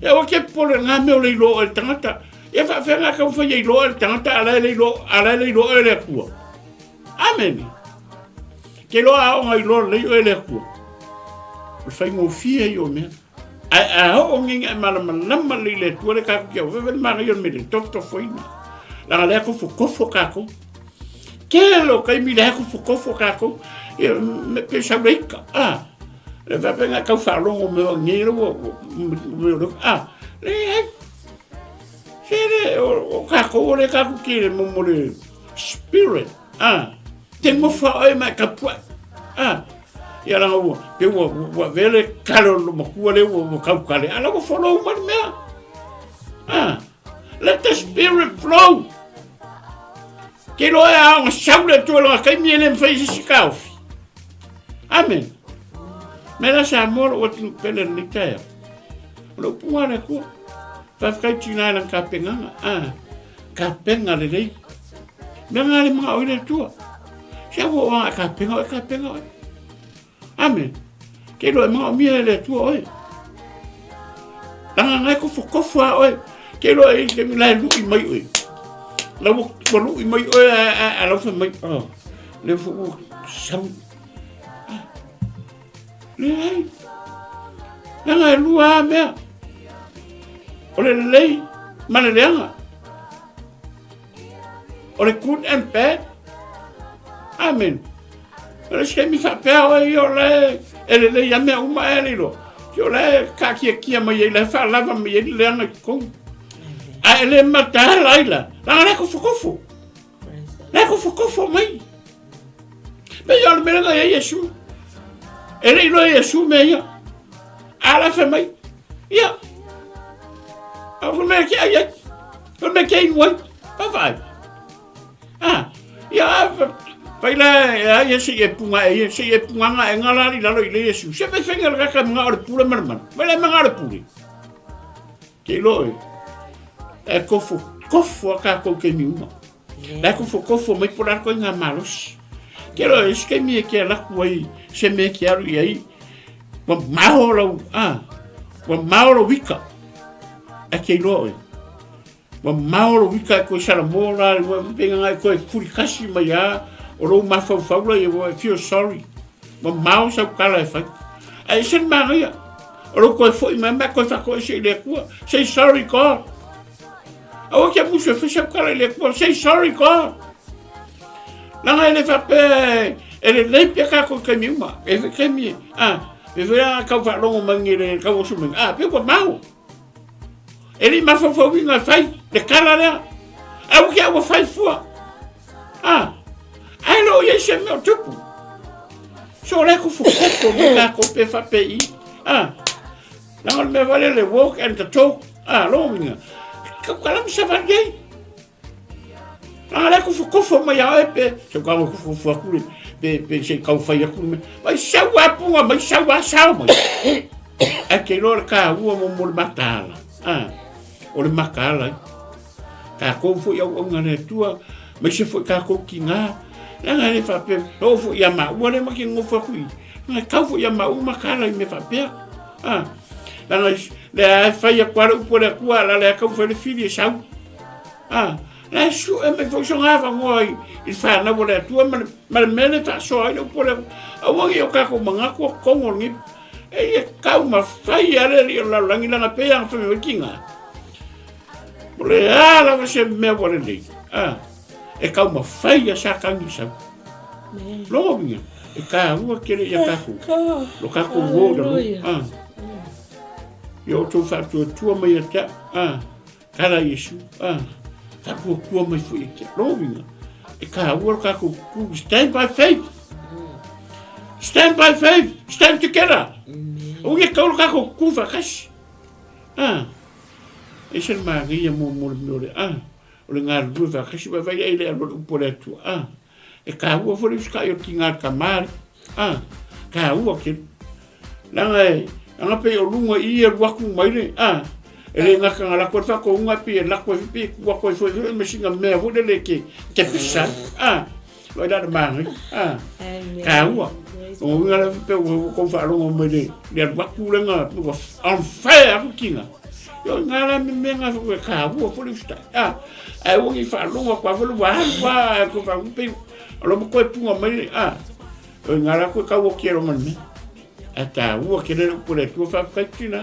E aua ke popole ngā mea o le iloa o le tangata. E whaawhea ngā kau whai e iloa e le tangata, ala e le iloa, ala e le iloa e le Atua. Amene. Ke iloa a o ngā iloa lei o e le Atua. O le whaingofie i o mea. Ae a oo ngenge e malamalama lelei i le Atua le kakou ke au veve le manaia o le mea le tofotofoina. Langa lea kofokofo kakou. Tele o taimi lea kofokofo kakou. Ia me pe sau le ika. Ah. Le faapea nga kau faalogo me o nge le ua me o le ah. Le hai. Se le o kakou o le kakou ke le momo le spirit. Ah. Te ngofa oe mai ka puai. Ah. Ia langa ua, pe ua, ua vele kale o lo makua le ua, ua kau kale. Ala ua follow mai le mea. Ah. Let the spirit flow. Ke loa e aonga sau le Atua longa kaimi e le mwhai sisi kaofi. Amen. Me la sa moa lo ua tinu pele le taia. O le upunga le Atua. Whawhakai tina e lang ka penganga. Ah. Ka penga lelei. Mea ngā le mga oi le Atua. Se ua oa ka penga oe, ka penga oe. Amen. Ke loa e mga omia e le Atua oe. Langa ngai kofo kofo a oe. Ke loa e te mila e lui mai oe. La ua ua lui mai oe a a a lau mai. Oh. Le fu ua sau. Ah. Le ai. Langa e lua a mea. O le lelei ma le leaga. O le good and bad. Amen. O le se mi faapea oe ia o le e lelei a mea uma e le iloa. Ki o le kaakiakia mai ai la e faalava mai ai le leaga i totonu. A e le mataala ai la, langa le kofokofo. Le kofokofo mai. Me ia o le mea lena ia Iesu. E le iloa Iesu mea ia. A la fai mai. Ia. A o mea ke ai ai. O mea ke inu ai. Papai. Ah. Ia a. Pai la e ai e se i e punga e ia, se i e punga nga e ngala ali lalo i le Iesu. Se me whenga le kaka mga o le pule mana mana. Mai la mga o le pule. Ke ilo e. E kofo, kofo a kākou ke mi uma. La kofo kofo mai po la koe ngā malosi. Ke ilo e se mi e ke laku ai, se me ke aru i ai. Ua mao lau, ah, ua mao lau wika. E ke ilo e. Ua mao lou ika e koe Salamo la, ua penga ngai koe fuli kasi mai a, o lou mafaufau la ia ua e feel sorry. Ua mao sau kala e fai. Ae ese le manaia. O lou koe foi mai mai koe whakoese i le Atua. Say sorry God. Aua kia musu e fai sau kala i le Atua. Say sorry God. Langa e le whapea e le lei pia kākou kaimi uma. E kaimi, ah, e whea kau whaalongo mai ngi le kau osu mai. Ah, pe ua mao. E le mafaufauina e fai le kala lea. Aua ke aua fai fua. Ah, ai lo ia se mea o tupu. So le ku fukoko me ka ko pe fa pe i. Ah, langa le mea vale le walk and the talk. Ah, lo winga. Ka kala mi sa vali ai. Langa le kofokofo mai a oe pe, se ka kofokofo aku le, pe, pe se kau whai aku le, mai sau a punga, mai sau a sao mai. Ai ke loa le ka ua mo mo le mataala. Ah, o le makaala. Ka kou foi au au ngā tua, mai se foi ka kou ki ngā. Langa le whapea, o foi ia ma ua le ma ki ngofo aku i. Langa kau foi ia ma ua makaala i me whapea. Ah, langa le a whai a kuare upo le akua, la le a kau whai le whiri e sau. A, la e sue mai foi so ngā whangoa i, i whānau o le Atua ma le, ma le mea le whaasoa ai le upo le Aua ngi o kākou mangaku o kongo ngi, e ia kau ma whai a le li o lau langi langa pe anga whai mai ki ngā. O le a lava se mea wale nei. A, e kau ma whai a sa kangi sau. Longo winga, e kā ua kere ia kākou. Lo kākou wō da lo. A, ia o tō whātua tua mai a tea. A, Kara Iesu, a, whakakuakua mai foi e kia rōwinga, e kā ua kākou ku, stand by faith. Stand by faith, stand together. O ia kaula kākou ku whakasi. A, e se māngeia mō mō le mea o le, a, o le ngā rua whakasi, wai vai ai le alo le upo le atua, a, E kāua foi le usikai o ki ngā kamari, a, kāua ke. Langa e, langa pe o lunga i e ruaku mai le, a, e le ngaka ngā lako e whako unga pi e lako e pi e kuako e foi foi me singa mea foi le le ke, ke pisa, a, loi la le māngai, a, kāua. O unga le pe o kou whaalongo mai le, le ruaku lenga, ua on fire aku kinga. Yo ngā la me me ngā foi kāua foi le usikai, a, Ae ua ngi whaalogo aku a whelu wa alu a ko ka upe alo mo koe punga mai a o ngā la koe kau o ki ero mani a tā ua ke rere upo le tua whawhai tina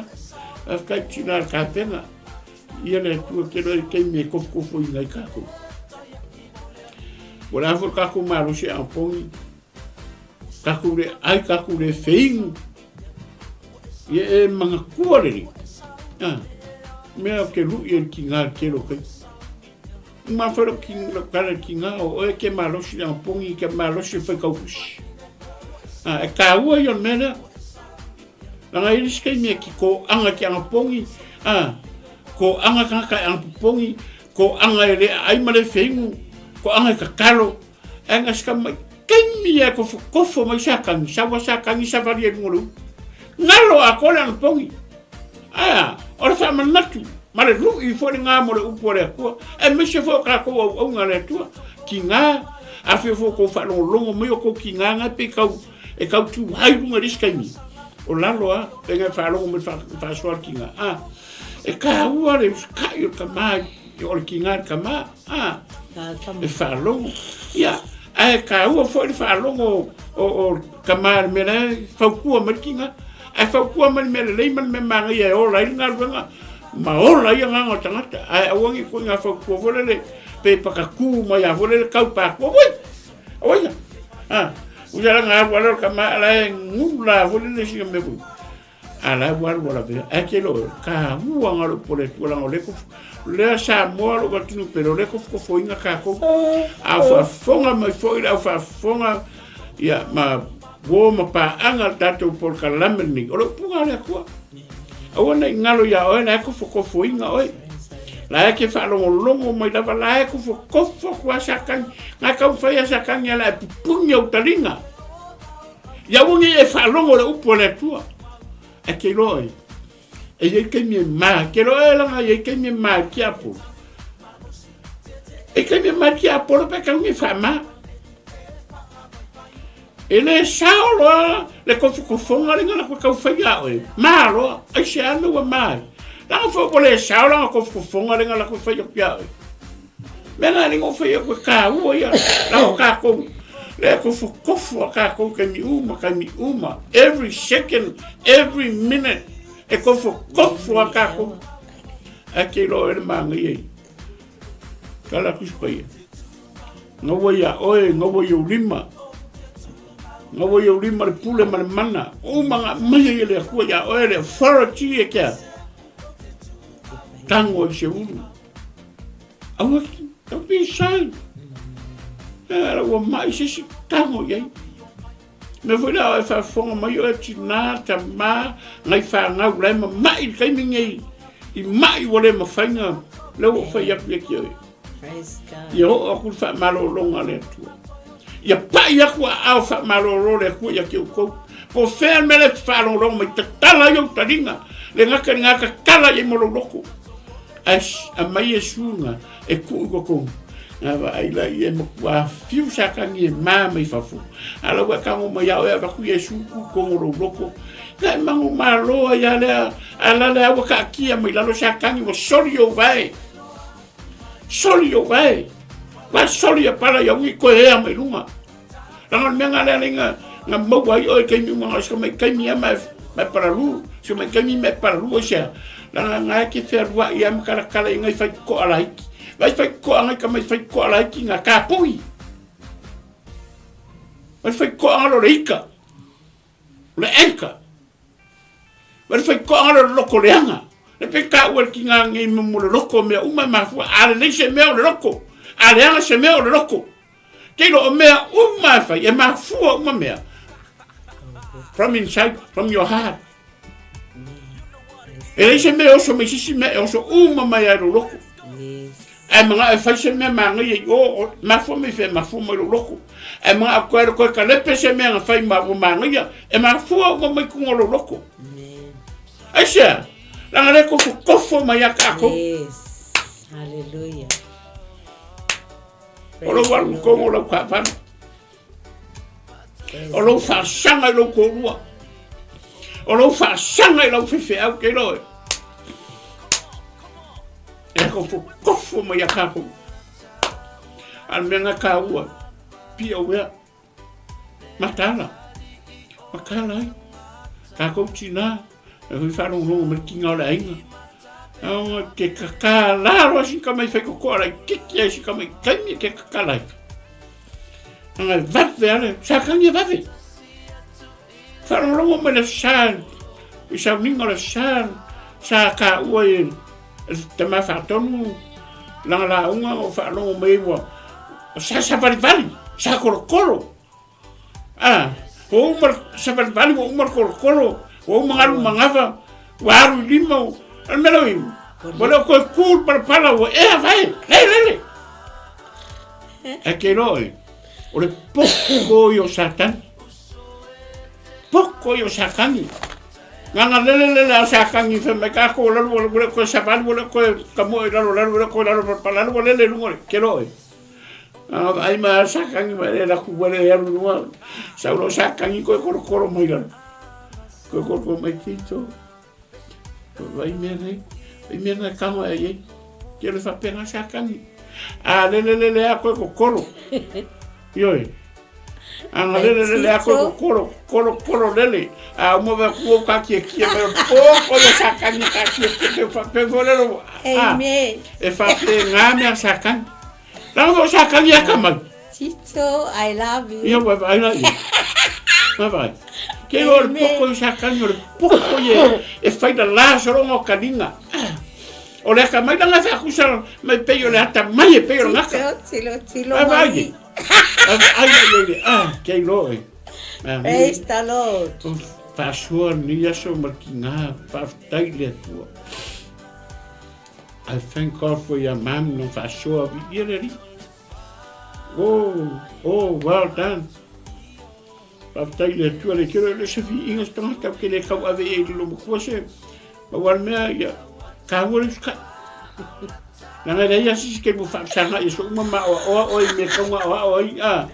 whawhai tina ka pena ia le tua ke rere kei me kofukofo i ngai kākou. Ua la fo kākou malosi a pongi kākou le ai kākou le wheingu Ia e manga kua rere. Ah, mea ke lui e ki ngā kero kai. Ma whero ki kara ki ngā o oe ke malosi ang pongi ke malosi whai kaupusi. Ah, e kā ua i o mea lea. Langa iris kai mea ki ko anga ki anga pongi, ah, ko anga kanga kai anga pongi, ko anga e le ai ma le whengu, ko anga e kakalo, Anga ska mai kaimi e kofo kofo mai sa kangi sa wa sa kangi sa vari e lunga lu. Ngalo a kore ana pongi. Aia, o le whaamanatu, ma le lui fo le ngā mo le upu o le Atua, e mise fo ka kou au au ngā le Atua, ki ngā, a whio fo kou whaalongolongo mai o kou ki ngā ngā pe kau, e kau tū hai runga ris kaimi. O lalo a, pe ngā whaalongo mai whaasoa ki ngā. A, e kā ua le uskai o ka mai, o le ki ngā ka mā, a, e whaalogo. Ia, ae kāua foi le whaalogo o, o ka mā le mea la faukua mai ki ngā. Ae faukua mai le mea lelei ma le mea māngaia e ola ai le galuega, ma ola ai agaga o tagata. Ae aua ngi koe ngā faukua foi lele, pe pakakū mai a foi lele kau pākua. Wai! Aua ia! Ah, uia la ngā alu ala o ka mā ala e ngula foi lele singa mea foi. A la ua alu ala vea. Ae ke lo, ka hua ngā lo pole tua langa o le kofu. Lea Samoa lo watunu pere o le kofu kofo inga kākou. A whaafonga mai foi le au whaafonga ia ma wo ma paanga le tātou polokalame nei. O le upunga o le Atua. Aua nei ngalo ia oe, la e kofo kofo inga oe. La e ke faalogologo mai lava la e kofokofo aku a sakani. Nga taumafai a sakani ala e pupuni au taliga. Ia aua nei e faalogo le upu a le Atua. Ae ke iloa e. E iai taimi e ma, ke iloa e laga e iai taimi e ma i le tiapolo. E taimi e ma i le tiapolo pe tau nei faama. E le sao loa le kofokofoga lenga la kua tau fai ia oe. Ma loa, aisea na ua ma ai. Laga foi ua le sao lana kofokofoga lenga la kua fai atu ia oe. Mea na lenga o fai atu e kāua ia la o kākou. Le kofokofo a kākou kaimi uma, kaimi uma. Every second, every minute. E kofokofo a kākou. Ae ke iloa e le māngaia i. Kala kusi paia. Ngaua ia oe, ngaua i ou lima. Ngaua i ou lima le pule ma le mana. Uma nga mai ai e le Atua ia oe le authority e kia. Tango i se ulu. Aua ki, don't be shy. E, ua mai se isi tango i ai. Mea foi lea e faafofoga mai oe tinā, tamā, ngai fanau la e mama'i i le taimi nei i ma'i ua le mafai na lea ua ou fai atu ia te oe. Ia oo atu le faamalologa a le Atua. Ia pa'i atu aao faamalolo le Atua ia te outou. Po o fea le mea lea e te faalogologo mai, tatala ai ou taliga, le gata i lena, tatala i ai ma lou loto. Ae aumai Iesu na e tuu i totonu. Na vaai la ia e matua fiu Satani e ma mai fafo. A la ua e tago mai ia oe avatu Iesu tu i totonu o lou loto. Na e manumalo ai a lea, a la lea ua taatia mai lalo Satani ua soli ou vae. Soli ou vae. Ua soli a pala ia ui koe ea mai luga. Langa o le mea nga lea le nga nga maua ai oe taimi uma nga mai taimi ia mai mai paralu se mai taimi mai paralu ai sea langa nga ke whealua ia ma kala kala i ngai whai koa laiki vai whai koa ngai ka mai whai koa laiki nga kāpui vai whai koa nga lo le ika le anchor vai whai koa nga lo le loko leanga le pe ka ua ki ngā ngei mo le loko mea uma e mafua a le lei se mea o le loko a leanga se mea o le loko Kei lo o mea uma e whai, e mafua uma mea. From inside, from your heart. E lei se mea oso mai sisi mea e oso uma mai ai lo loko. Ae manga e whai se mea māngai i o, mafua mai whea, mafua mai lo loko. Ae manga a koe koe ka lepe se mea nga whai ma ua māngai e mafua uma mai kunga lo loko. Ai sea, langa le kofo kofo mai a kākou. Yes. Hallelujah. O lou alu i tonu o lau taavale. O lou faasaga i lou toalua. O lou faasaga i lau faifeau ke iloa oe. E kofokofo mai a kākou. A le mea nga kāua, pia uea. Mataala. Mataala ai. Tākou tinā, e hui whaalogologo mai ki ngā o le aiga. Aonga ke kakā lalo ai sika mai whai kokoa lai tiki ai sika mai taimi ke kakā lai. Anga e vave ale, sākangi e vave. Whaalogologo mai le sā, i sauninga o le sā, sā kā ua i te mā whaatonu, langa launga o whaalogo mai ua, sa savalivali, sa korokoro. Ah, ua uma le savalivali, ua uma le korokoro, ua uma galu magafa, ua alu i lima, o le mea lea ua le o toe kū le palapala, ua ea vae, le lele. Ae ke iloa oe, o le poko ia o Satani. Poko ia o Satani. Nganga lele lele a Satani fai mai kākou o lalo, ua le koe savali, ua le koe kamoe i lalo, lalo, ua le koe lalo palapala, lalo, ua lele i luga, ke iloa oe. A vaai mai a Satani mai le laku ua le alu i luga, sau loa Satani koe korokoro mai lalo. Koe korokoro mai tito. Vai mea nei, vai mea nei kamo e ai. Ke le whapenga Satani. A lele lele a koe kokoro. Ioi. A nga lele lele a koe kokoro, koro koro lele. A uma vai ku ka kia kia me po ko le Satani ka kia kia me whape volero. Amen. E whape ngā mea Satani. Langa mo sa kangi aka mai. Tito, I love you. Ia wa I love you. Bye bye. Ke o le poko i sa kangi o le poko i e whai la la soronga o kalinga. O le aka mai langa wha kusa mai pei o le ata mai e pei o le ngaka. Tito, tilo, tilo Bye bye. mai. Ai ai ai. Ah, ke ro e. Praise the Lord. Whaasua ni aso ma ki ngā whaaftai le atua. I thank God for your mum no faasoa viia le Alii. Oh, oh, well done. Faafetai i le Atua le tele o le se viiga se tagata ke le kau ave i ai i le matua se maua le mea ia kāua le usukai. Langa leai a sisi ke mo whaapsanga i so uma ma oa oa oe me kaunga oa oa i a.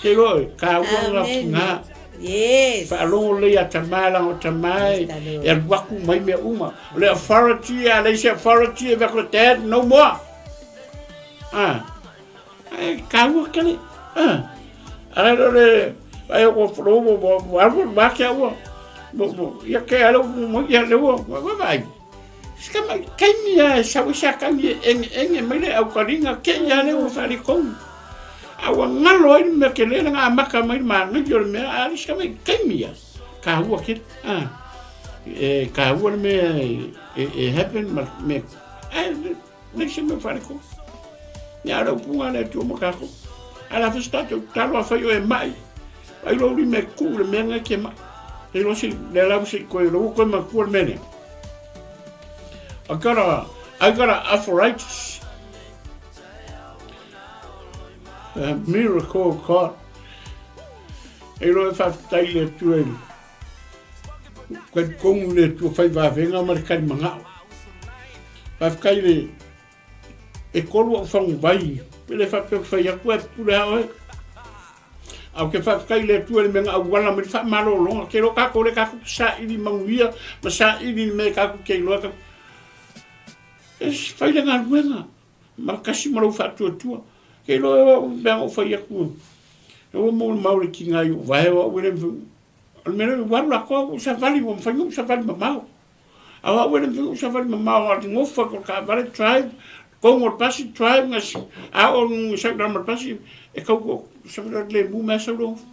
Te roa oe, kāua ngā ngā. Yes. Whaalogo lei a tamā langa o tamā e, e alu aku mai mea uma. O le authority a lei se authority e vako dad no more. Ah. Ai kāua kele. Ah. Ara lo le ai o ko mo mo mo alu ma ke ua. Mo mo ia ke alu mo ia le ua. Wa vai. Ska mai kaimi a sa o sa kangi enge enge mai le au karinga ke ia le ua whare kongu. A ua ngalo ai le mea ke le nga maka mai ma ngai o le mea a le ska mai kaimi a. Ka ua ke ah. E ka ua le mea e e happen ma me ai le se me whare kongu. Ia rau punga le tua makako. Ala fes tātou talo a whai o e mai. Ai lo uri me ku le mea ngai ke mai. Te lo se le lau se koe lo koe ma kua le mea nei. I got a, I got a arthritis. A miracle of God. E loa e whawhitai le atua i kai kongu le atua whai wawenga ma le kari mangao. Whawhitai le e kolu au whangu vai. Pele whapea whai aku e pure hao e. A ou te faafetai i le Atua i le mea na auala mai le faamalologa, ke iloa kākou lea kākou te saili manuia ma saili i le mea kākou te iloa ka e fai le galuega ma kasi ma lou faatuatua. Ke iloa e au mea na ou fai atu e ua molimau le tiga i ou vae o au e le mafai o le mea lea ua alu latou au savali ua mafai ona ou savali mamao. A o au e le mafai ona ou savali mamao a le gofa ko le taavale drive Kongo le pasi drive nga a o sau lama le pasi e kau ko savali atu le mu mea sau le gofa.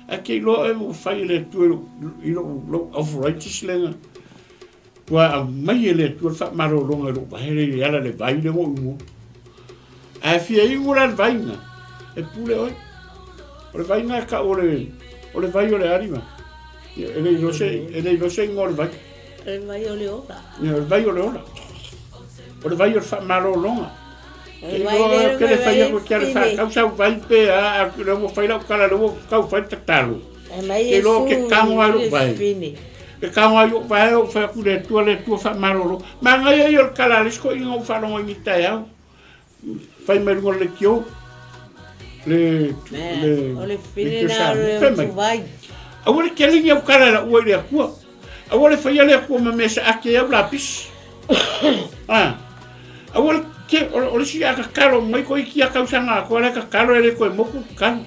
Ae ke iloa oe ua fai e le Atua i lou lou arthritis lea ua aumai e le Atua le faamalologa i lou vae lea i ala le vai lea ua ou igoa. Ae fia iu la le vaiga, e pule oe. O le vaiga e kau o le, o le vai o le alima. E le iloa se, e le iloa se igoa o le vai. O le vai o le ola. O le vai o le ola. O le vai o le faamalologa. Ke iloa ke le fai aku ke le whakau sau vai pe a a le ua fai lau kala le ua kau fai tatalo. Ke iloa ke kango ai lou vai. Ke kango ai lou vai o fai aku le Atua le Atua faamalolo. Manaia ia o le kala a le isi toeaina ou faalogo ai ni taeao. Fai mai luga o le leitio le le O le fine na o le utuvai. Aua le tele ni au kala e laua i le Atua. Aua le faia le Atua ma mea sa ake au lapisi. Ah. Aua le ke o le si a kakalo mai ko iki a kausaga akoa le kakalo e le koe moku kakalo.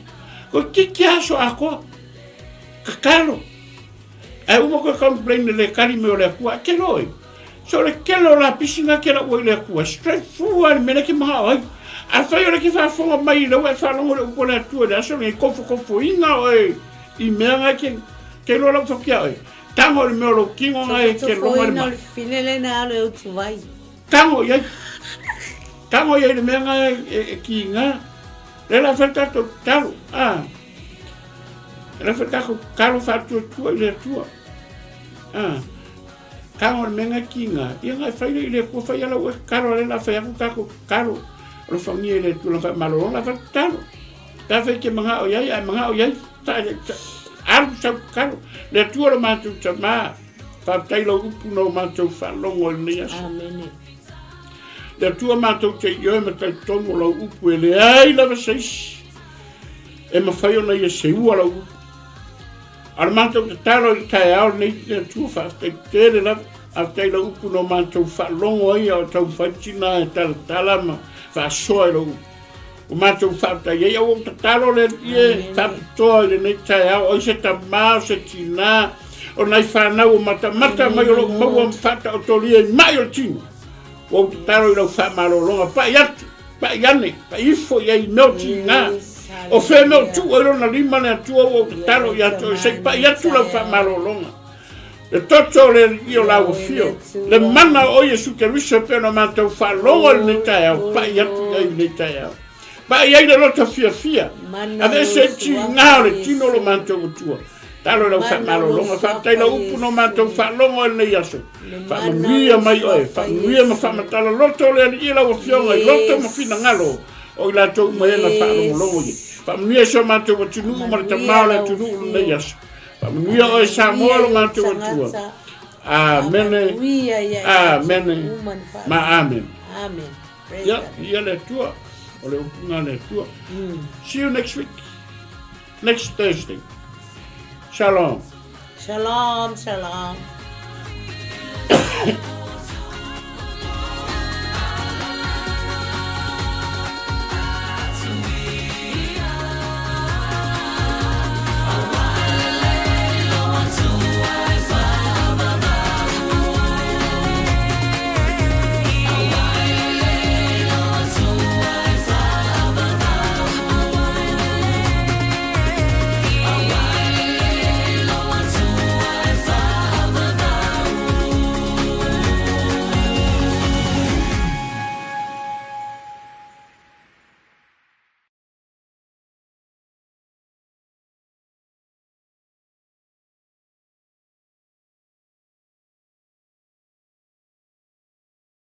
Ko titi aso akoa. Kakalo. Ae uma koe complain le kali me o le Atua. Ke loi. So le kele o lapisi nga ke lau i le Atua. Straight through a le mea le ke mahao ai. A whai o le ke whaafonga mai i lau e whaalongo le upo le Atua le aso nei kofokofoinga oe i mea nga ke ke loa lau whakia oe. Tango i le mea o lou kingo nga e ke longa le mai. Fine le na alo e utu vai. Tango i ai. Tango i ai le mea nga e ki nga. Le la whai tātou talo. Ah. Le la whai tātou talo whaatuatua i le Atua. Ah. Tango le mea nga ki nga. Ia nga e whai le i le kua whai ala ua karo le la whai aku kako karo. O le whangia i le Atua la whai malo la whai talo. Ta whai ke manga o iai, ai manga o iai, ta, ta, alu sau karo. Le Atua lo mātou tamā, whātai lau upu no mātou whalongo i lenei aso. Amene. Le Atua mātou te ioe ma tai tonu o lau upu e leai lava seisi. E mawhai ona ia seua lau upu. A le mātou tatalo i taeao lenei le Atua whaatai tele lava. Whaatai lau upu no mātou whalongo ai a o tau whaitina e talatala ma whaasoa i lau upu. O mātou whaatai ai au o tatalo le Alii e whaapitoa i lenei taeao oi se tamā o se tinā o nai whānau o matamata mai o lou maua ma whaataotoria i mai o le tino. Ua ou tatalo i lau whaamalologa pai atu, pai ane, pai ifo i ai mea o tinā. O whea mea o tuu ai lona lima le Atua ua ou tatalo ia te oe sei pai atu lau whaamalologa. Le toto o le Alii o lau afio, le mana o Iesu Keriso e pei ona matou faalogo i lenei taeao, pai atu i ai i lenei taeao. Pai ai le loto fiafia, aveese ai tiga o le tino o lo matou Atua. Talo i lau faamalologa, faafetai lau upu no matou faalogo i lenei aso. Faamanuia mai oe, faamanuia ma faamatala loto le Alii lau Afioga i loto ma finagalo o i latou uma e na faalogologo i. Faamanuia si o matou atunuu ma le tama o le atunuu i lenei aso. Faamanuia oe Samoa lo matou Atua. Amene, amene, ma amene. Amen. Ia, ia le Atua, o le upuga a le Atua. See you next week. Next Thursday. Shalom. Shalom, shalom.